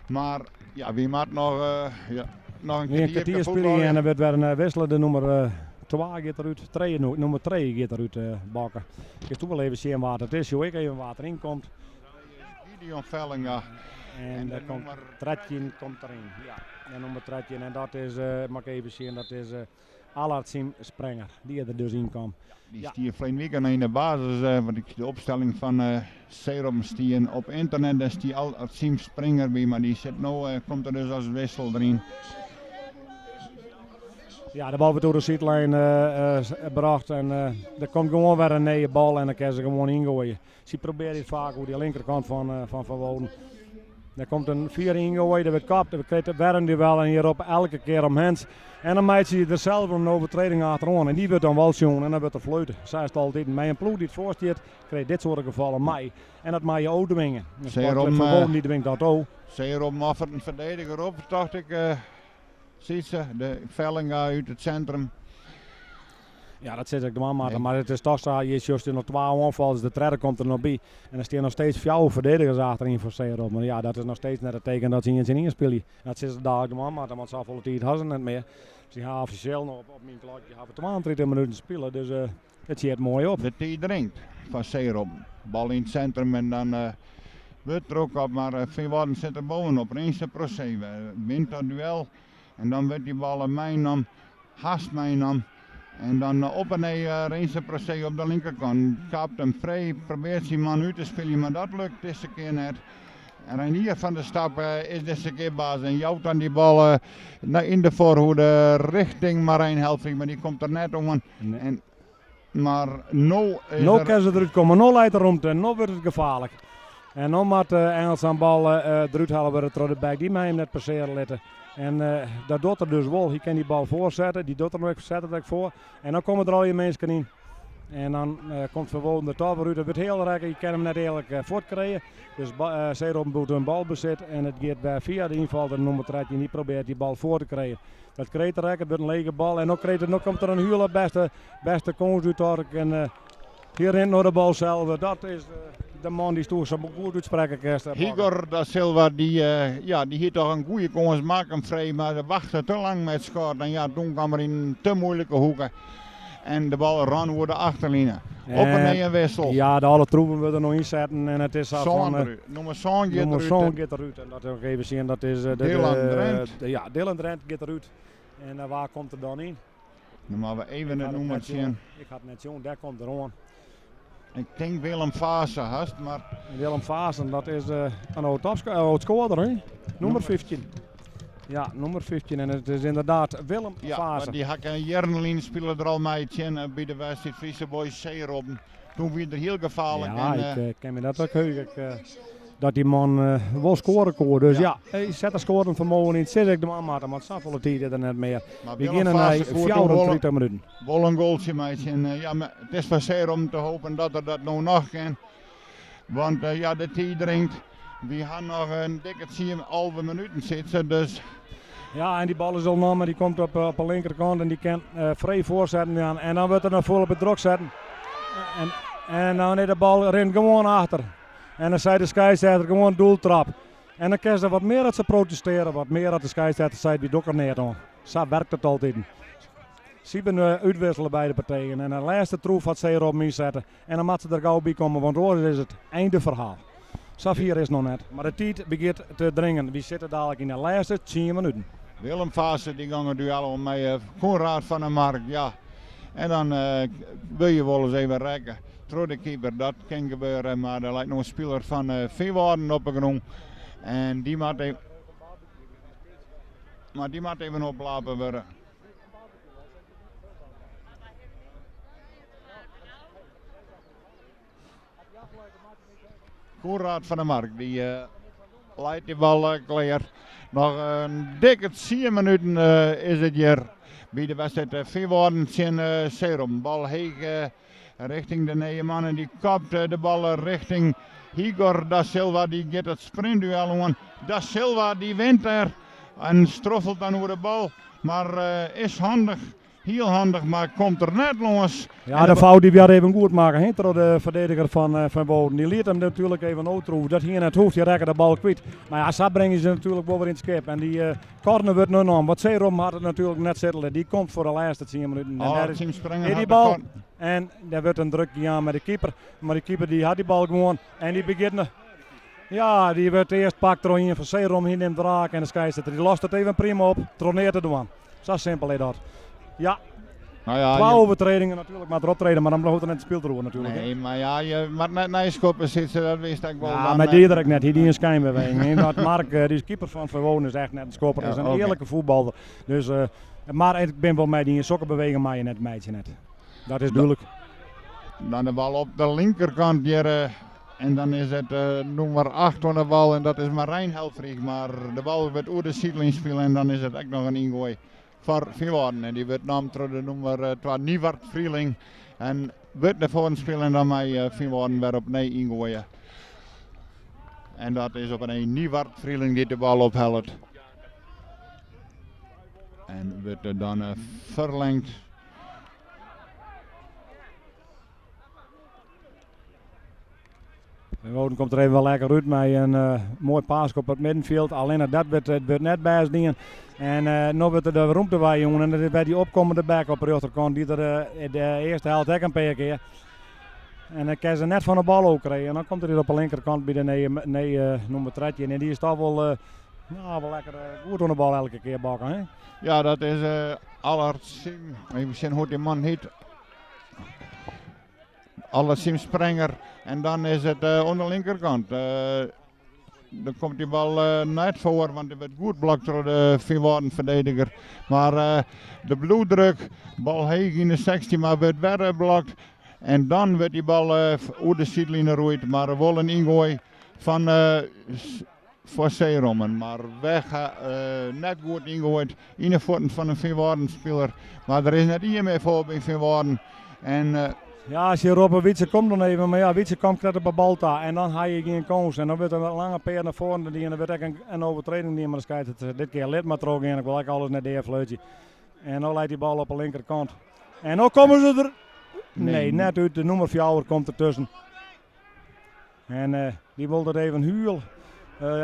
Mar ja, wy moatte noch, ja, noch in kertier kertier spylje en dan wurdt wer in wissele. De nûmer 2 giet derút. Trije, nûmer 3 giet derút, Bakker. Kinst wol even sjen wa't it is. Sjoch ik even wa't deryn komt. Gideon Vellinga. En der komt 13 komt deryn. Ja, en nûmer 13. En dat is, moat ik even sjen, dat is Allard Siem Sprenger. Dy is der dus yn kommen. Dy stie ferline wike noch yn de basis, want ik de opstelling fan Zeerobben stie op ynternet. Dêr stie Allard Siem Sprenger by, mar dy sit no, komt der dus as wissel deryn. Ja, de bal wurdt oer de sydlijn brocht en der komt gewoan wer in nije bal en dan kinne se gewoan yngoaie. Sy probearje it faak oer dy linkerkant fan Van Woerden. Der komt in fiere yngoai, der wurdt kapt, der krijt wer in duel en hjirop elke kear om hands. En dan meitsje je der sels in overtreding achteroan en dy wurdt dan wol sjoen en dan wurdt der fleute. Sa is it altyd. Mei in ploech dy't foar stiet, krije dit soarte gefallen mei. En dat mei je ôftwinge. De Sportclub Van Woerden dy dwingt dat ôf. Zeerom offert in ferdediger op, tocht ik, Sietse, de Vellinga út it sintrum. Ja, dat sis ik dwaan moatte, mar it is toch sa, je sjochst noch twa oanfallers, de tredde komt der noch by. En der stean noch steeds fjouwer ferdedigers achteryn foar Zeerobben. Mar ja, dat is noch steeds net it teken dat se ien tsjin ien spylje. Dat sille se dalik dwaan moatte, want safolle tiid ha se net mear. Se ha offisjeel noch op myn klokje hawwe 32 minuten spile, dus it sjit moai op. De tiid dringt foar Zeerobben. Bal yn it sintrum en dan wurdt der ook op, mar Feanwâlden sit der bovenop. Rense Procé wint dat duel en dan wurdt dy bal meinommen. Hast meinommen. En dan op en nei Rense Procé op de linkerkant. Kapt him frij, probearret syn man út te spyljen, mar dat lukt dizze kear net. En Reinier van der Stap is dizze kear baas en jout dan dy bal yn de foarhoede richting Marijn Helfrich, mar dy komt der net oan. En, mar no is No er... kinne se derút komme, no leit der romte, no wurdt it gefaarlik. En no moat Engels sa'n bal derút helle wurde troch de back. Dy mei him net passearje litte. En dat docht er dus wol. Hy kin dy bal foarsette, dy docht er noch ek, set er ek foar. En dan komme der allegear minsken yn. En dan komt Van Woerden der toch wer út. It wurdt hiel rekke, hy kin him net earlik fuortkrije. Dus Zeerobben bliuwt in balbesit en it giet wer fia de ynfaller nûmer 13. Dy probearret dy bal foar te krijen. Dat krijt er ek, it wurdt in lege bal en no krijt er, no komt der in hiele bêste, bêste kâns út. En hy rint nei de bal sels. Dat is De man dy'tsto sa goed útsprekke kinst. Igor da Silva, dy, ja, dy hie toch in goede kâns, makke him frij, mar wachte te lang mei it skot. En ja, doe kaam er yn in te muoilike hoeke. En de bal rûn oer de achterline. Op 'e nij in wissel. Ja, de alle troeven wurde no ynsetten en it is sa fan... Nûmer sân giet derút. Nûmer sân giet derút en dat ook even sjen, dat is... Dylan Drent. Ja, Dylan Drent giet derút. En wa komt der dan yn? Dan moatte we even it nûmer sjen. Ik ha it net sjoen, dêr komt er oan. Ik tink Willem Vaassen hast, mar... Willem Vaassen, dat is in âld-skoarder, hè? Nûmer 15. Ja, nûmer 15 en it is ynderdaad Willem ja, Vaassen. Dy ha ik in jierren lyn spile er al mei tsjin by de wedstriid Friese Boys Zeerobben. Doe wie er hiel gefaarlik. Ja, en, ik kin my dat ek heuge. Dat dy man wol skoare koe. Dus ja, ja set de skoaren fermogen yn. Sis ik dwaan moatte, want safolle tiid is der net mear. We geane nei 34 minuten. Wol in goaltsje meitsjen. Ja, it is foar Zeerobben te hoopjen dat er dat no noch kin. Want ja, de tiid dringt. Wy ha noch in dikke 10, 11 minuten sitten, dus... Ja, en dy bal is al nommen, dy komt op, op de linkerkant en dy kin frij foarsetten jaan. En dan wurdt er noch fol op it drok setten. En, en dan is de bal rint gewoan achter. En dan sei de skeidsrjochter gewoan doeltrap. En dan kinne se wat mear as se protestearje, wat mear as de skeidsrjochter seit, wy dogge der neat oan. Sa werkt it altyd. Sy binne útwissele beide partijen en de lêste troef hat Zeerobben ynsetten. En dan moat se der gau by komme, want oars is it einde ferhaal. Safier is it noch net, mar de tiid begjint te dringen. Wy sitte dalik yn de lêste tsien minuten. Willem Vaassen dy gong it duel oan mei Koenraad van der Mark. Ja, en dan wurde je wolris even rekke troch de keeper. Dat kin gebeure, mar der leit no in spiler fan Feanwâlden op de grûn. En dy moat even, mar dy moat even oplape wurde. Koenraad van der Mark dy leit dy bal klear. Noch in dikke tsien minuten is it hjir by de wedstriid Feanwâlden tsjin Zeerobben. Bal heech richting de nije man en dy kopt de bal richting Igor da Silva. Dy giet it sprintduel oan. Da Silva dy wint der en stroffelt dan oer de bal, mar is handich. Hiel handich, mar komt der net lâns. Ja, de fout dy waard even goed makke hè, troch de ferdediger fan Feanwâlden. Dy liet him natuerlik even ôftroeve. Dat hie net hoegd, hy rekke de bal kwyt. Mar ja, sa bringe se natuerlik wol wer yn it skip. En dy corner wurdt no nommen. Want Zeerobben hat it natuerlik net sitte. Dy komt foar de lêste tsien minuten. En oh, dêr is dy bal. En dêr wurdt in druk jaan mei de keeper. Mar de keeper dy hat dy bal gewoan. En dy begjint. Ja, dy wurdt earst pakt troch ien fan Zeerobben. Hy nimt raak en de skeidsrjochter dy lost it even prima op troch neat te dwaan. Sa simpel is dat. Ja, Nou ja, twa je, overtredingen natuerlik moat er optrede, mar dan bliuwt er net spylje oer natuerlik. Nee, mar ja, je moat net neiskoppe sitte, dat wist ik wol. Ja, Dan, mar die er ek net. Hy die in skynbeweging. Want Mark, dy is keeper fan Feanwâlden, is echt net in skopper. Ja, is in oké. earlike fuotballer. Dus, mar ik bin wol mei dy, sokke beweging mei je net meitsje net. Dat is dúdlik. Dan de bal op de linkerkant hjir. En dan is it nûmer 8 oan de bal en dat is Marijn Helfrich. Mar de bal wurdt oer de sydline spile en dan is it ek noch in yngoai foar Feanwâlden. En dy wurdt nommen troch de nûmer 2 Nivard Vrieling. En wurdt nei foaren spile en dan mei Feanwâlden wer opnij yngoaie. En dat is opnij Nivard Vrieling dy't de bal ophellet. En wurdt dan ferlingd. Feanwâlden komt der even wol lekker út mei in moai paaske op it middenfjild. Allinne dat wurdt, it wurdt net bêst dien. En no wurdt der de rûmte weijûn en dat is by dy opkommende back op de rjochterkant. Dy't er de earste helte ek in pear kear. En dan kin se net fan de bal ôf krije. En dan komt er hier op de linkerkant by de nije nûmer 13. En dy is toch wol, nou, wol lekker goed oan de bal elke kear bakken. Hè? Ja, dat is Allard Sim. Even sjen hoe't dy man hjit. Allard Sim Sprenger. En dan is it oan de linkerkant. Dan komt dy bal net foar, want dy wurdt goed blokt troch de Feanwâlden ferdediger. Mar de bloeddruk, bal heech yn de 16, mar wurdt wer blokt. En dan wurdt dy bal oer de sydline roeid, mar wol in yngoai fan foar Zeerobben. Mar weg net goed yngoaid yn de fuotten fan in Feanwâlden spiler. Mar der is net ien mear foar by Feanwâlden. En Ja, as je roppe Wietse kom dan even, mar ja, Wietse komt net op de bal ta en dan ha je gjin kâns. En dan wurdt der in lange pear nei foaren dien en der wurdt ek in overtreding dien, mar de skeidsrjochter dit kear lit mar trochgean, ik wol ek alles net deafluitsje. En no leit dy bal op de linkerkant. En no komme se der, nee, net út, de nûmer fjouwer komt dertusken. En dy wol dat even hiel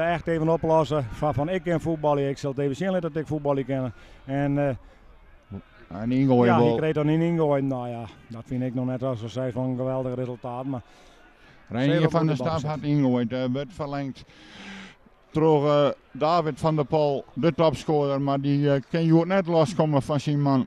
echt even oplosse. Fan ik kin fuotbalje, ik sil it even sjen litte dat ik fuotbalje kin. En In yngoai ja, hy wol. kreeg dan in yngoai. Nou ja, dat fyn ik noch net as sei fan in geweldich resultaat. Mar Reinier Zeeland van moet der de bal Stap besetten. hat yngoaid. Wurdt ferlingd troch David van der Pol, de topskoarder. Mar dy kin hjoed net loskomme fan syn man.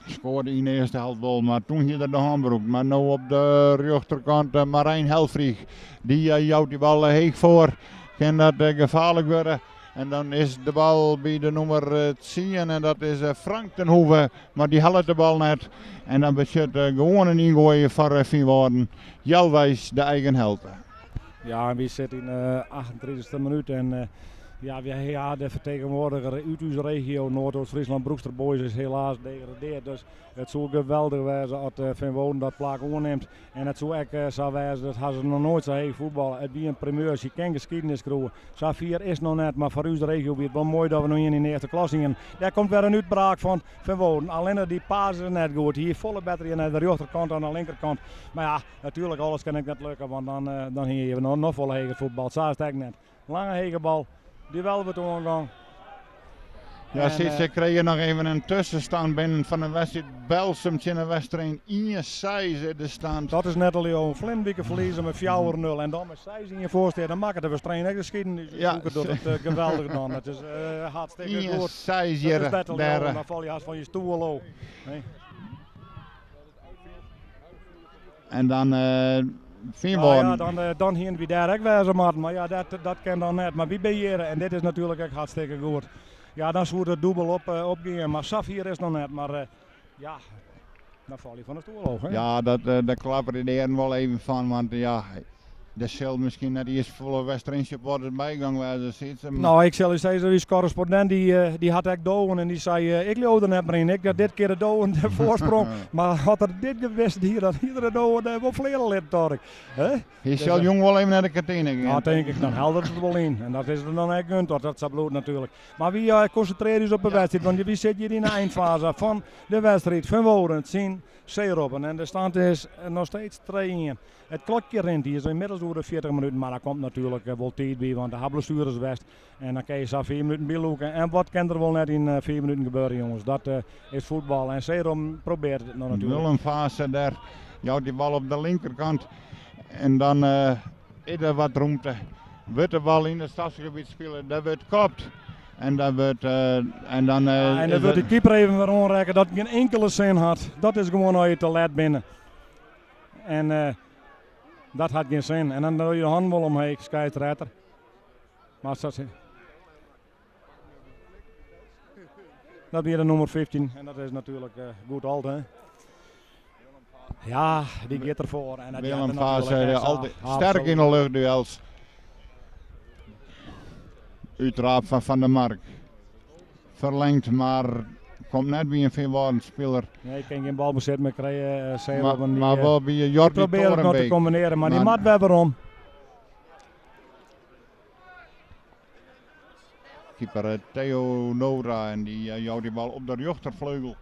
Skoarde yn de earste helte wol, mar toen hie er de hân brûkt. Mar no op de rjochterkant Marijn Helfrich. Dy jout die bal heech foar. Kin dat gefaarlik wurde. En dan is de bal by de nûmer 10 en dat is Frank ten Hoeve. Mar dy hellet de bal net. En dan betsjut gewoan in yngoai foar Feanwâlden. Healweis de eigen helte. Ja, en wy sitte yn de 38e minút en ja, wy ha de fertegenwoardiger út ús regio Noardoost-Fryslân, Broekster Boys, is helaas degradeard. Dus it soe geweldich wêze as Feanwâlden dat plak oernimt. En it soe ek sa wêze, dat ha se noch noait sa heech fuotballe. It wie in primeur, sy kin geskiednis skriuwe. Sa fier is it noch net, mar foar ús regio wie it wol moai dat we noch ien yn de earste klasse hienen. Dêr komt wer in útbraak fan Feanwâlden. Allinne dy pass is net goed. Hy hie folle better hjir nei de rjochterkant dan de linkerkant. Mar ja, natuerlik alles kin ek net lukke, want dan, dan hie je noch folle heger fuotbal. Sa is it ek net. Lange hege bal, duel wurdt oangongen. Ja, En, Sytse krije noch even in tuskenstân binnen fan de wedstriid Belsum tsjin de Westereen 1-6 de stand. Dat is net al joh. Ferline wike ferlieze mei 4-0 en dan mei 6-1 foarstean. Dan makket de Westereen ek de skiednis. Ja. Hoeker docht it geweldich dan. It is hartstikke goed. 1-6 Dat is hjir net al dêr. joh. Dan fal je hast fan je stoel ôf. Nee. En dan Nou ja, Feanwâlden. dan hiene wy dêr ek wêze moatten. Mar ja, dat kin dan net. Mar wy binne hjir en dit is natuerlik ek hartstikke goed. Ja, dan soe it dûbel opgean. Mar safier is it noch net. Mar ja, dan fal je fan de stoel ôf. Hè? Ja, dat dêr klapperje de earen wol even fan. Want ja, der sil miskien net earst folle Westereen supporters bygongen wêze, Sytse. Nou, ik sil je sizze, ús korrespondint dy hat ek dowen en dy sei, ik leau der net mear yn. Ik dat dit kear de dowen de foarsprong. Mar as er dit gewist hie, dan hie er de dowen dêr wol fleane litten, tocht ik. Hè? Hy Dus, sil jûn wol even nei de kantine gean. Ja, tink ik. Dan hellet er it wol yn. En dat is er dan ek gund, dat dat sa bliuwt natuerlik. Mar wy konsintrearje ús op de wedstriid, want wy sitte hjir yn de einfaze fan de wedstriid. Feanwâlden tsjin Zeerobben. En de stand is noch steeds 2-1. It klokje rint, dy is ynmiddels oer de 40 minuten, mar der komt natuerlik wol tiid by, want der ha blessueres west. En dan kinne je sa 5 minuten bylûke. En wat kin der wol net yn 5 minuten gebeure, jonges? Dat is fuotbal. En Zeerobben probearret it noch natuerlik. Willem Vase dêr jout dy bal op de linkerkant. En dan is der wat romte. Wurdt de bal yn it strafgebiet spile, dêr wurdt kopt. En dan wurdt en dan Ja, en dan is wurdt de it keeper even wer oanrekke dat gjin inkelde sin hat. Dat is gewoan as je te let binne. En dat hat gjin sin. En dan doe je de hannen wol omheech, skeidsrjochter. Mar dat wie de nûmer 15 en dat is natuerlik goed ald, hè? Ja, dy giet derfoar. En dat Willem heart er natuerlik Vase echt sa. altyd sterk yn de luchtduels. Útraap fan Van der Mark. Ferlingd, mar komt net by in Feanwâlden spiler. Nee, ik kin gjin balbesit mear krije. Mar, Die, mar wol by Jordi probearret noch te Torenbeek. kombinearjen, mar dy Mar- moat wer werom. Keeper Theo Nora en dy jout dy bal op de rjochterfleugel.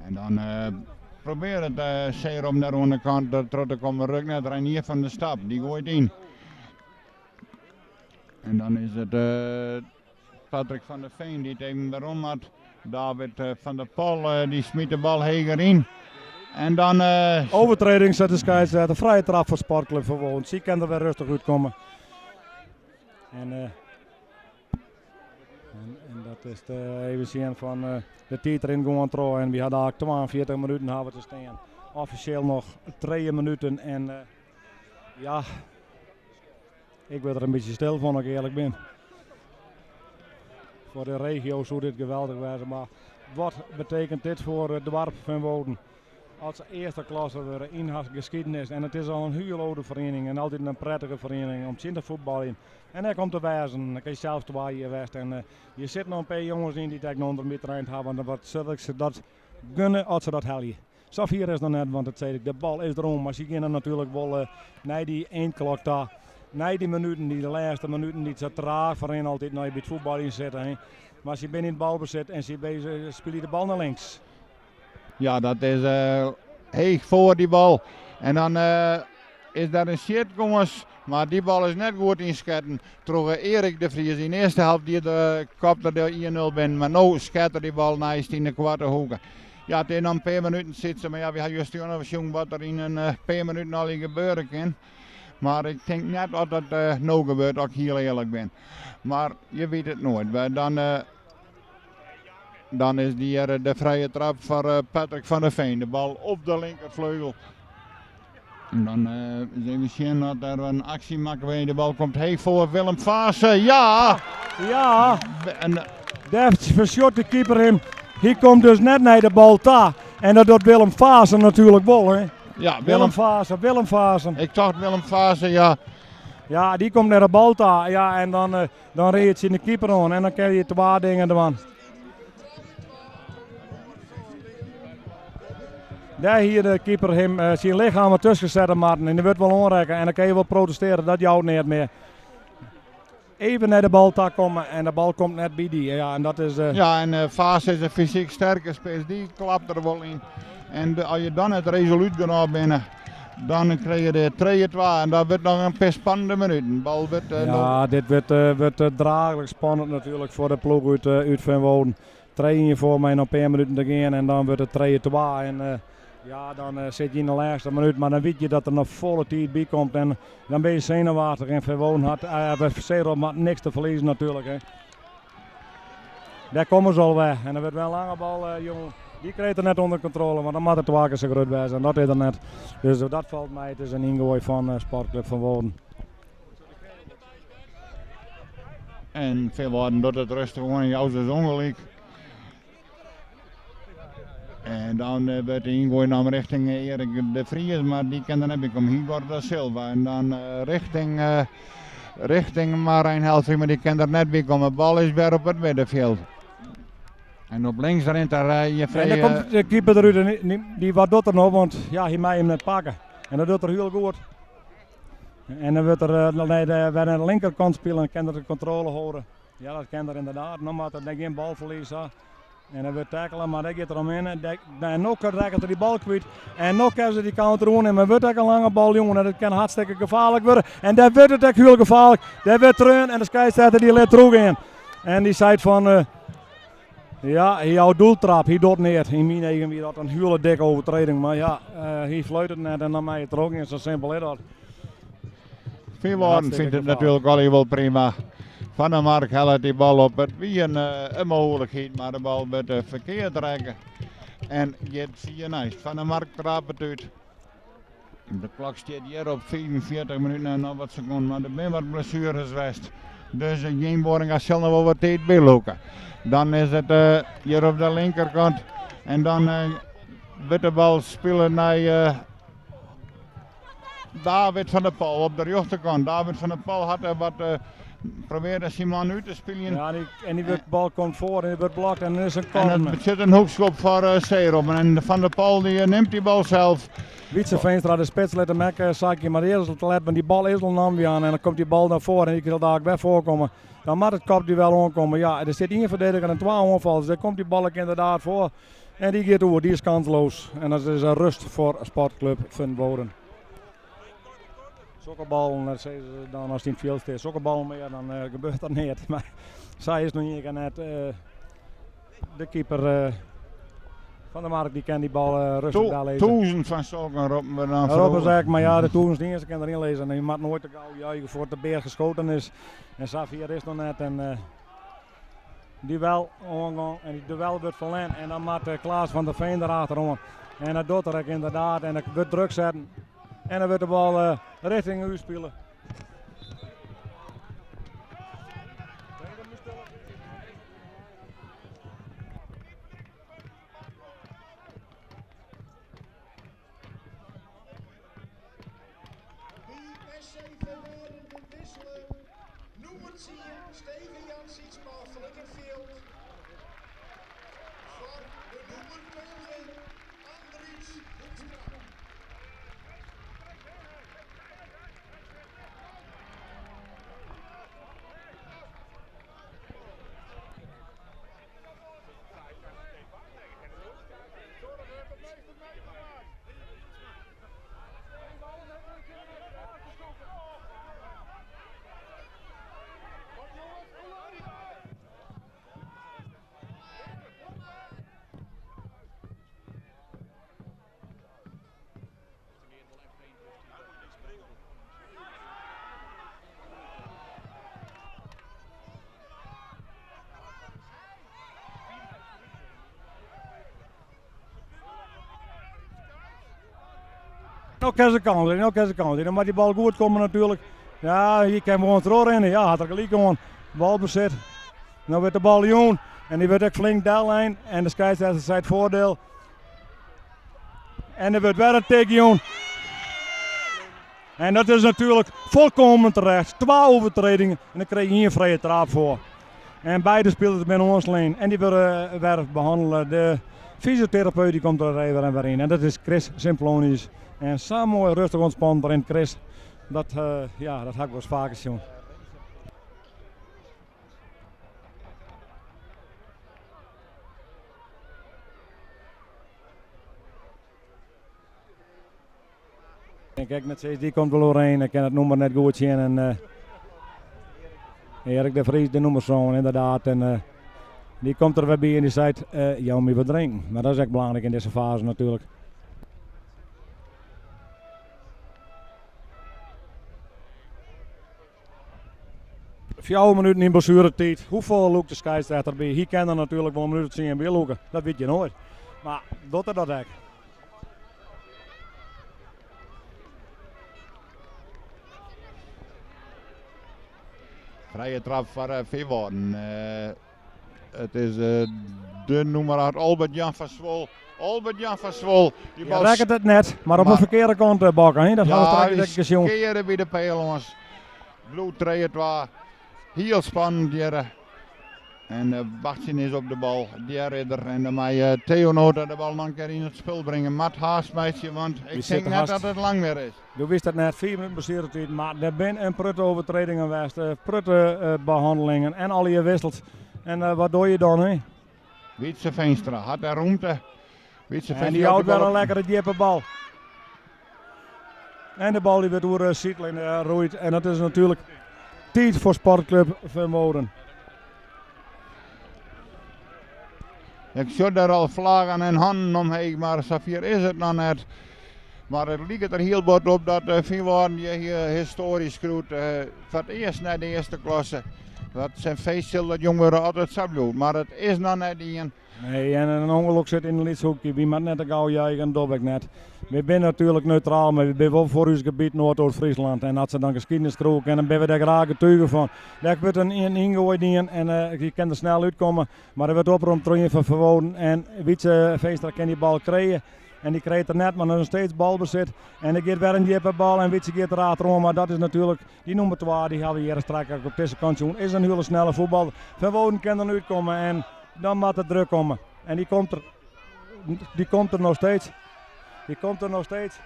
En dan probearret Zeerom dêr oan de kant troch te kommen. Rukt net Reinier van der Stap, dy goait yn. En dan is it Patrick van der Veen dy't even werom moat. David van der Pol dy smyt de bal heger yn. En dan Overtreding, seit de skeidsrjochter. Frije trap foar Sportclub Feanwâlden. Sy kin der wer rêstich útkomme. En dat is de, even sjen fan de tiid rint gewoan troch. En wy ha dalik 42 minuten ha we te stean. Offisjeel noch 3 minuten. En ja, ik wurd der in bytsje stil fan, as ik earlik bin. Foar de regio soe dit geweldich wêze, mar wat betekent dit foar it doarp Feanwâlden? As se earste klasse wurde yn har geskiednis. En it is al in hiel âlde feriening en altyd in prettige feriening om tsjin te fuotbaljen. En ek om te wêzen. Ik ha sels 2 jier west en hjir sitte noch in pear jonges yn dy't ek noch ûnder my traind hawwe. En wat sil ik se dat gunne as se dat helje. Safier is noch net, want it sei ik, de bal is derom. Mar sy geane natuerlik wol nei dy einklok ta. Nei dy minuten, dy lêste minuten dy't sa traach ferrinne altyd nei by it fuotbaljen sitte. Hè. Mar sy binne yn it balbesit en sy spylje de bal nei links. Ja, dat is heech foar dy bal. En dan is der in sjitkâns, mar dy bal is net goed ynsketten troch Erik de Vries. Yn de earste helte die de kop der de 1-0 binnen, mar no sket er dy bal neist yn de koarte hoeke. Ja, it is noch in pear minuten sitte, mar ja, wy ha just noch sjoen wat der yn in pear minuten allegear gebeure kin. Mar ik tink net dat dat no gebeurt, as ik hiel earlik bin. Mar je witte it noait. Dan, dan is dy hjir de frije trap foar Patrick van der Veen. De bal op de linkerfleugel. En dan uh, even sjen dat der in aksje makke wurdt. De bal komt heech foar Willem Vase. Ja! Ja! En, Dêr fersjocht de keeper him. Hy komt dus net nei de bal ta. En dat docht Willem Vase natuerlik wol. Hè? Ja, Willem, Willem Vase, Willem Vase. Ik tocht Willem Vase, ja. Ja, dy komt nei de bal ta. Ja, en dan, uh, dan rinne tsjin de keeper oan. En dan kin je twa dingen dwaan. Dêr hie de keeper him uh, syn lichem wat tusken sette moatten. En dy wurdt wol oanrekke. En dan kin je wol protestearje, dat jout neat mear. Even nei de bal ta komme en de bal komt net by dy. Ja, en dat is. Ja, en Vaas is in fysyk sterke spits, dy klapt der wol yn. En as je dan net resolút genôch binne, dan krije je de 3-2 en dat wurdt noch in pear spannende minuten. Bal wurdt, uh, ja, dit wurdt, wurdt draachlik spannend natuerlik foar de ploech út, út Feanwâlden. 3-1 foar mei noch in pear minuten te gean en dan wurdt it 3-2. En ja, dan sit je yn de lêste minút, mar dan wit je dat der noch folle tiid by komt. En dan bin je senuwaftich en Feanwâlden hat, uh, hat niks te ferliezen natuerlik. Hè. Dêr komme se alwer. En der wurdt wer in lange bal, uh, jongen. Dy krijt er net ûnder kontrôle, want dan moat it twa kear sa grut wêze. En dat is er net. Dus dat falt mei. It is in yngoai fan uh, Sportclub Feanwâlden. En Feanwâlden docht it rêstich oan, jout dus ûngelyk. En dan uh, wurdt de yngoai naam rjochting Erik de Vries, mar dy kin der net by komme. Igor da Silva. En dan uh, rjochting, uh, rjochting Marijn Helfrich, mar dy kin der net by komme. Bal is wer op it middenfjild. En op links rint der je En dan komt de keeper derút en dy, dy, wat docht er no? Want ja, hy mei him net pakke. En dat docht er hiel goed. En dan wurdt er nei de, wer nei de linkerkant spile en kin er de kontrôle hâlde. Ja, dat kin er ynderdaad. No moat er gjin balferlies ha. En dan wurdt tackele, mar dêr giet er omhinne. En no rekket er dy bal kwyt. En no kinne se dy counter oernimme. Mar wurdt ek in lange bal jûn en dat kin hartstikke gefaarlik wurde. En dêr wurdt it ek hiel gefaarlik. Dêr wurdt treaun en de skeidsrjochter dy lit trochgean. En dy seit fan, uh, ja, hy jout doeltrap, hy docht neat. Yn myn eagen wie dat in hiele dikke overtreding. Mar ja, uh, hy fluit it net en dan mei it trochgean. Sa simpel is dat. Feanwâlden fynt it natuerlik allegear wol prima. Van der Mark hellet dy bal op. It wie in, in mooglikheid, mar de bal wurdt ferkeard rekke. En giet fier neist. Van der Mark trapet út. De klok stiet hjir op 45 minuten en noch wat sekonden, mar der binne wat blessueres west. Dus Jeen Boringa sil noch wol wat tiid bylûke. Dan is it hjir op de linkerkant en dan wurdt de bal spile nei David van der Pol op de rjochterkant. David van der Pol hat er wat probearre syn man út te spyljen. Ja, en dy wurdt, bal komt foar en dy wurdt blokt en dan is in corner. En dat betsjut in hoekskop foar uh, Zeerobben. En Van der Pol dy nimt dy bal sels. Wietse Veenstra, de spits, lit him ek sakje, mar earst te let, want dy bal is al naam en dan komt dy bal nei foaren en dy sil dalik wer foarkomme. Dan moat it kopduel oankomme. Ja, der sit ien ferdediger en twa oanfallers. Dêr komt dy bal ek ynderdaad foar. En dy giet oer, dy is kansloos. En dat is in rêst foar Sportclub Feanwâlden. Sokke ballen, dat sizze se dan as yn it fjild stiet, sokke ballen mear, dan uh, gebeurt der neat. Mar sa is noch ien kear net. Uh, de keeper uh, Van der Mark dy kin dy bal uh, rêstich dellizze. Tûzen fan sokken roppen we dan. Roppen se ek, mar ja, de tûzen ienste kin deryn lizze. En je moat noait te gau juiche foar't de bear geschoten is. En safier is noch net. En, uh, duel oangong en dy duel wurdt ferlern en dan moat Klaas van der Veen der achteroan. En dat docht er ek ynderdaad en der wurdt druk setten. En dan wurdt de bal uh, rjochting ús spile. SC Feanwâlden wissele nûmer 10 Steven Jan Sietsma fan it fjild foar de nûmer 12 Andries Hoekstra. No kin se kâns, no kin se kâns. Dan moat dy bal goed komme natuerlik. Ja, hy kin gewoan trochrinne. Ja, hat er gelyk oan. Balbesit. No wurdt de bal jûn en dy wurdt ek flink dellein en de skeidsrjochter seit foardiel. En der wurdt wer in tik jûn. En dat is natuerlik volkomen terecht. Twa overtredingen en dan krij je ien frije traap foar. En beide spilers binne oanslein en dy wurde wer behannele. De fysioterapeut dy komt der even en wer yn. En dat is Chris Simplonius. En sa moai rêstich ûntspannen rint Chris. Dat, ja, dat ha ik wolris faker sjoen. Ik ek net sis, dy komt wol oerheen. Ik kin it nûmer net goed sjen. En, uh, Erik de Vries, de nûmer sân, ynderdaad. En uh, dy komt der wer by en dy seit, uh, jou my wat drinken. Mar dat is ek belangryk yn dizze faze natuerlik. Fjouwer minuten yn blessueretiid. Hoefolle lûkt de skeidsrjochter by? Hy kin der natuerlik wol in minút of tsien by lûke. Dat wit je noait. Mar docht er dat ek? Frije trap foar uh, Feanwâlden. Uh, it is uh, de nûmer 8 Albert Jan van Swol. Albert Jan van Swol. Dy bal rekket it net, mar op de ferkearde kant, Bokke. Hè? Dat ha we straks ek sjoen. Keare by de peal lâns. Bliuwt 3-2. Hiel spannend hjir. En wachtsjen is op de bal. Dêr is er. En dan mei Theo Nota de bal noch in kear yn it spul bringe. Moat haast meitsje, want ik tink net dat it lang mear is. Do witst it net, 5 minuten blessueretiid, mar der binne in protte overtredingen west, protte behannelingen en allegear wissels. En wat doar je dan, hè? Wietse Veenstra hat dêr rûmte. Wietse En dy jout wer in lekkere djippe bal. En de bal dy wurdt oer de sydline roeid. En dat is natuerlik tiid foar Sportclub Feanwâlden. Ik sjoch dêr al flaggen en hannen omheech, mar safier is it noch net. Mar it liket der hiel bot op dat Feanwâlden hjir histoarje skriuwt. Foar it earst nei de earste klasse. Wat in feest sil dat jong wurde as it sa bliuwt. Mar it is noch net dien. Nee, en in ûngelok sit yn in lyts hoekje. Wy moatte net te gau juichen, dat doch ik net. Wy binne natuerlik neutraal, mar wy binne wol foar ús gebiet Noardoost-Fryslân. En as se dan geskiednis skriuwe kinne, dan binne we dêr graach getuge fan. Dêr wurdt in yngoai dien en dy kin der snel útkomme. Mar der wurdt oprûn troch ien fan Feanwâlden en Wietse Veenstra kin dy bal krije. En dy krijt er net, mar noch steeds balbesit. En der giet wer in djippe bal en Wietse giet der achteroan. Mar dat is natuerlik dy nûmer 2, dy hawwe we hjir straks ek op dizze kant sjoen. Is in hiele snelle fuotballer. Feanwâlden kin der útkomme en dan moat de druk komme. En dy komt der, dy komt der noch steeds. Dy komt der noch steeds.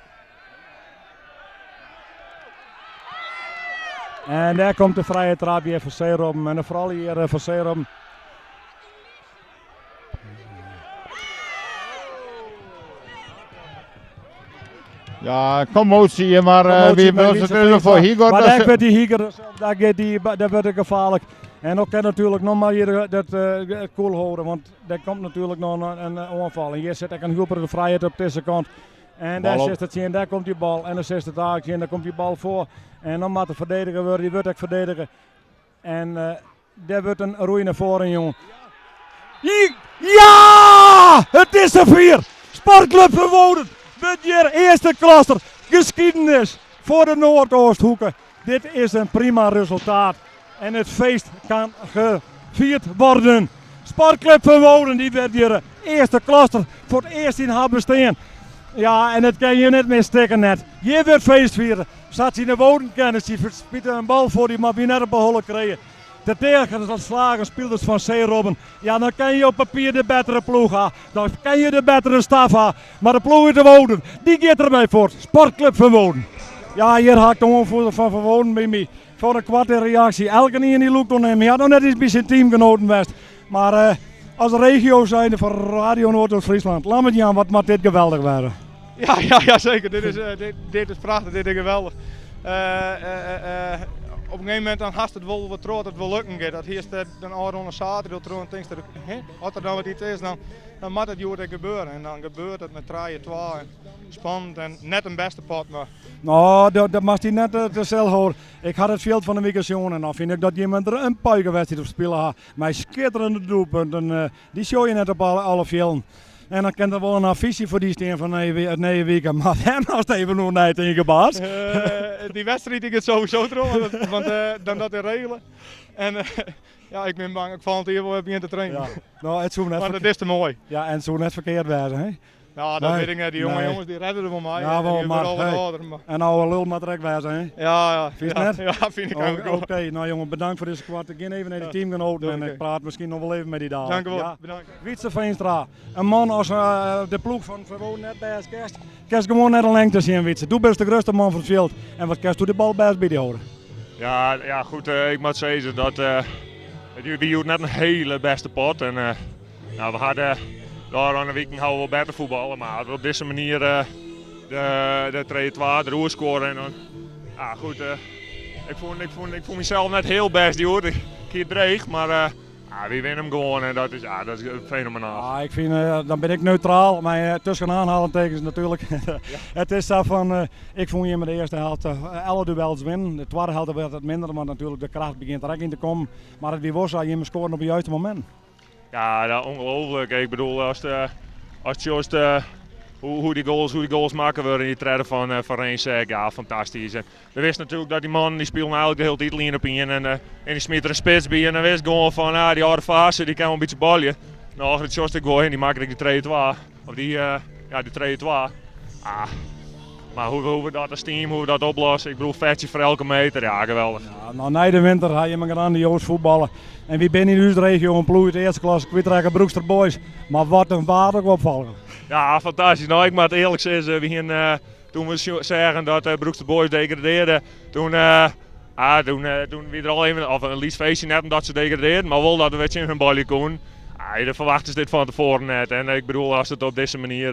En dêr komt de frije trap hjir foar Zeerobben. En de froulju hjir foar Zeerobben. Ja, commotie, mar uh, wie wil ze foar Higor. Mar dêr wurdt dy Higor, dêr giet dy, dêr wurdt it gefaarlik. En dan kin natuerlik noch mar hjir dat uh, koel hâlde, want der komt natuerlik noch in oanfal. En hjir sit ek in hiel frijheid op dizze kant. En dêr sit it tsjin, dêr komt dy bal. En dan sit it aak tsjin, dêr komt dy bal foar. En dan moat der ferdedige wurde, dy wurdt ek ferdedige. En uh, dêr wurdt in roei nei foaren jûn. Ja! It is safier! Sportclub Feanwâlden wurdt hjir earste klasser. Geschiedenis foar de Noardeasthoeke. Dit is in prima resultaat en it feest kan gefierd worden. Sportclub Feanwâlden dy wurdt hjir earste klasser foar it earst yn har bestean. Ja, en it kin hjir net mear stikken net. Hjir wurdt feest fierd. Sa't sy de Wouden kenne, sy smite in bal foar dy moat wy net op 'e holle krije. De tegenslagen spilers fan Zeerobben. Ja, dan kin je op papier de bettere ploech ha. Dan kin je de bettere staf ha. Mar de ploech út de Wouden, dy giet dermei fuort. Sportclub Feanwâlden. Ja, hjir ha ik de oanfierder fan Feanwâlden by my. Foar in koarte reaksje. Elkenien dy lûkt oan him. Hy hat noch net eens by syn teamgenoaten west. Mar uh, as regio zijnde fan Radio Noardoost-Fryslân, Lammert Jan, wat moat dit geweldich wurde? Ja, ja, ja zeker. Dit is, uh, dit, dit is prachtich, dit is geweldich. Uh, op in gegeven momint dan hast it wol wat troch dat it wol lukken giet. Dat hiest dan ôfrûne saterdei troch en tinkst, as der dan wat iets is, dan, dan moat it hjoed ek gebeure. En dan gebeurt it met 3-2. Spannend en net in bêste pot, mar... No, dat moatst dy net te sil hâlde. Ik ha it fjild fan de wike sjoen en dan fyn ik dat jimme der in puikewedstriid op spile ha. Mei skitterende doelpunten. Dy sjoch je net op alle fjilden. En dan kin der wol in affysje foar dy stean fan it nije wike, mar dêr moatst even oer neitinke, Baas. Dy wedstriid dy giet sowieso troch, want dan dat is regele. En ja, ik bin bang dat ik folgjend jier wol wer begjin te trainen. Ja. No, it soe net Want it is te moai. Ja, en it soe net ferkeard wêze, hè? No, dat wit ik net. Dy jonge jonges dy redde der wol mei. Ja, wol, Die mar wurde al wat hey, âlder, mar in oude lul moat der ek wêze, hè? Ja, ja. Fynst Ja, net? ja, fyn ik eigentlik wol. Oké, no jongen, bedankt foar dizze koarte. Gean even nei de teamgenoten en ik praat miskien noch wol even mei dy dadelijk. Dank u wol. Ja. Bedankt. Wietse Veenstra, in man as de ploech fan VWO net bêst kinst, kinst gewoan net in lengte sjen, Wietse. Do bist de grutste man fan it fjild en wat kinst do de bal bêst by dy hâlde? Ja, ja goed, ik moat sizze dat it wie hjoed net in hiele bêste pot. En nou, we hadden de ôfrûne wiken hawwe we wol better fuotballe, mar op dizze manier de trije twa deroer skoare en dan, ja goed, ik fûn, ik fûn, ik fûn mysels net hiel bêst hjoed. Ik hie it dreech, mar ja, wy winne him gewoan en dat is, ja, dat is fenomenaal. Ja, ik fyn, dan bin ik neutraal, mar tusken aanhalingstekens natuerlik. It is sa fan, ik fûn jimme de earste helte alle duels winnen, de twadde helte waard it minder, want natuerlik de kracht begjint der ek yn te kommen. Mar it wie wol sa, jimme skoarden op de juiste mominten. Ja, ja ongelooflijk. Ik bedoel, as as sjochst hoe, hoe, die goals, hoe die goals makke wurde yn die tredde fan Rinsek, ja, fantastysk. En we wisten natuerlik dat die mannen die spelen eigenlijk de hele tijd ien op ien en die smiet der in spits by en dan wist gewoan fan, ah, die âlde fase, die kan wel in bytsje balje. Nou, dat sjochst ek wol en die makke ek de 3-2. Of die, ja, de 3-2. Ah, maar hoe, hoe we dat als team, hoe we dat oplossen, ik bedoel, vetsje voor elke meter, ja, geweldig. Ja, nou, nei de winter ha jimme grandioas fuotballe. En wy binne yn ús regio in ploech út de earste klasse kwytrekke, Broekster Boys. Mar wat in waard ek opfolge. Ja, fantastysk. Nou, ik moat earlik sizze, we hiene, toen we seagen dat Broekster Boys degradearde, toen, ah, toen, toen wie der al even, of in lyts feestje, net omdat se degradearden, mar wol dat we wer tsjin hun balje koenen. Ah, de ferwachtest dit fan tefoaren net. En ik bedoel, as it op dizze manier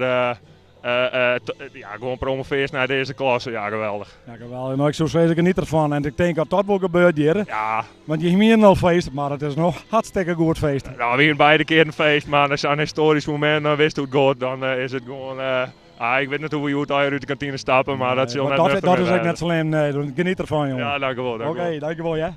ja, gewoan promovearst nei de earste klasse, ja, geweldich. Ja, geweldich. Nou, ik soe sizze, geniet derfan. En ik tink dat dat wol gebeurt hjir. Ja. Want je hienen al feest, mar it is noch hartstikke goed feest. Nou, we hienen beide kearen feest, mar sa'n histoarysk momint, dan witst hoe't it giet, dan is it gewoan... ah, ik wit net hoe we hjoed allegear út de kantine stappe, mar dat sil net dat, nuchter dat is mear ek net wêze. slim, nee. Geniet derfan, jongen. Ja, dankjewol, dankjewol. Oké, dankjewol, ja.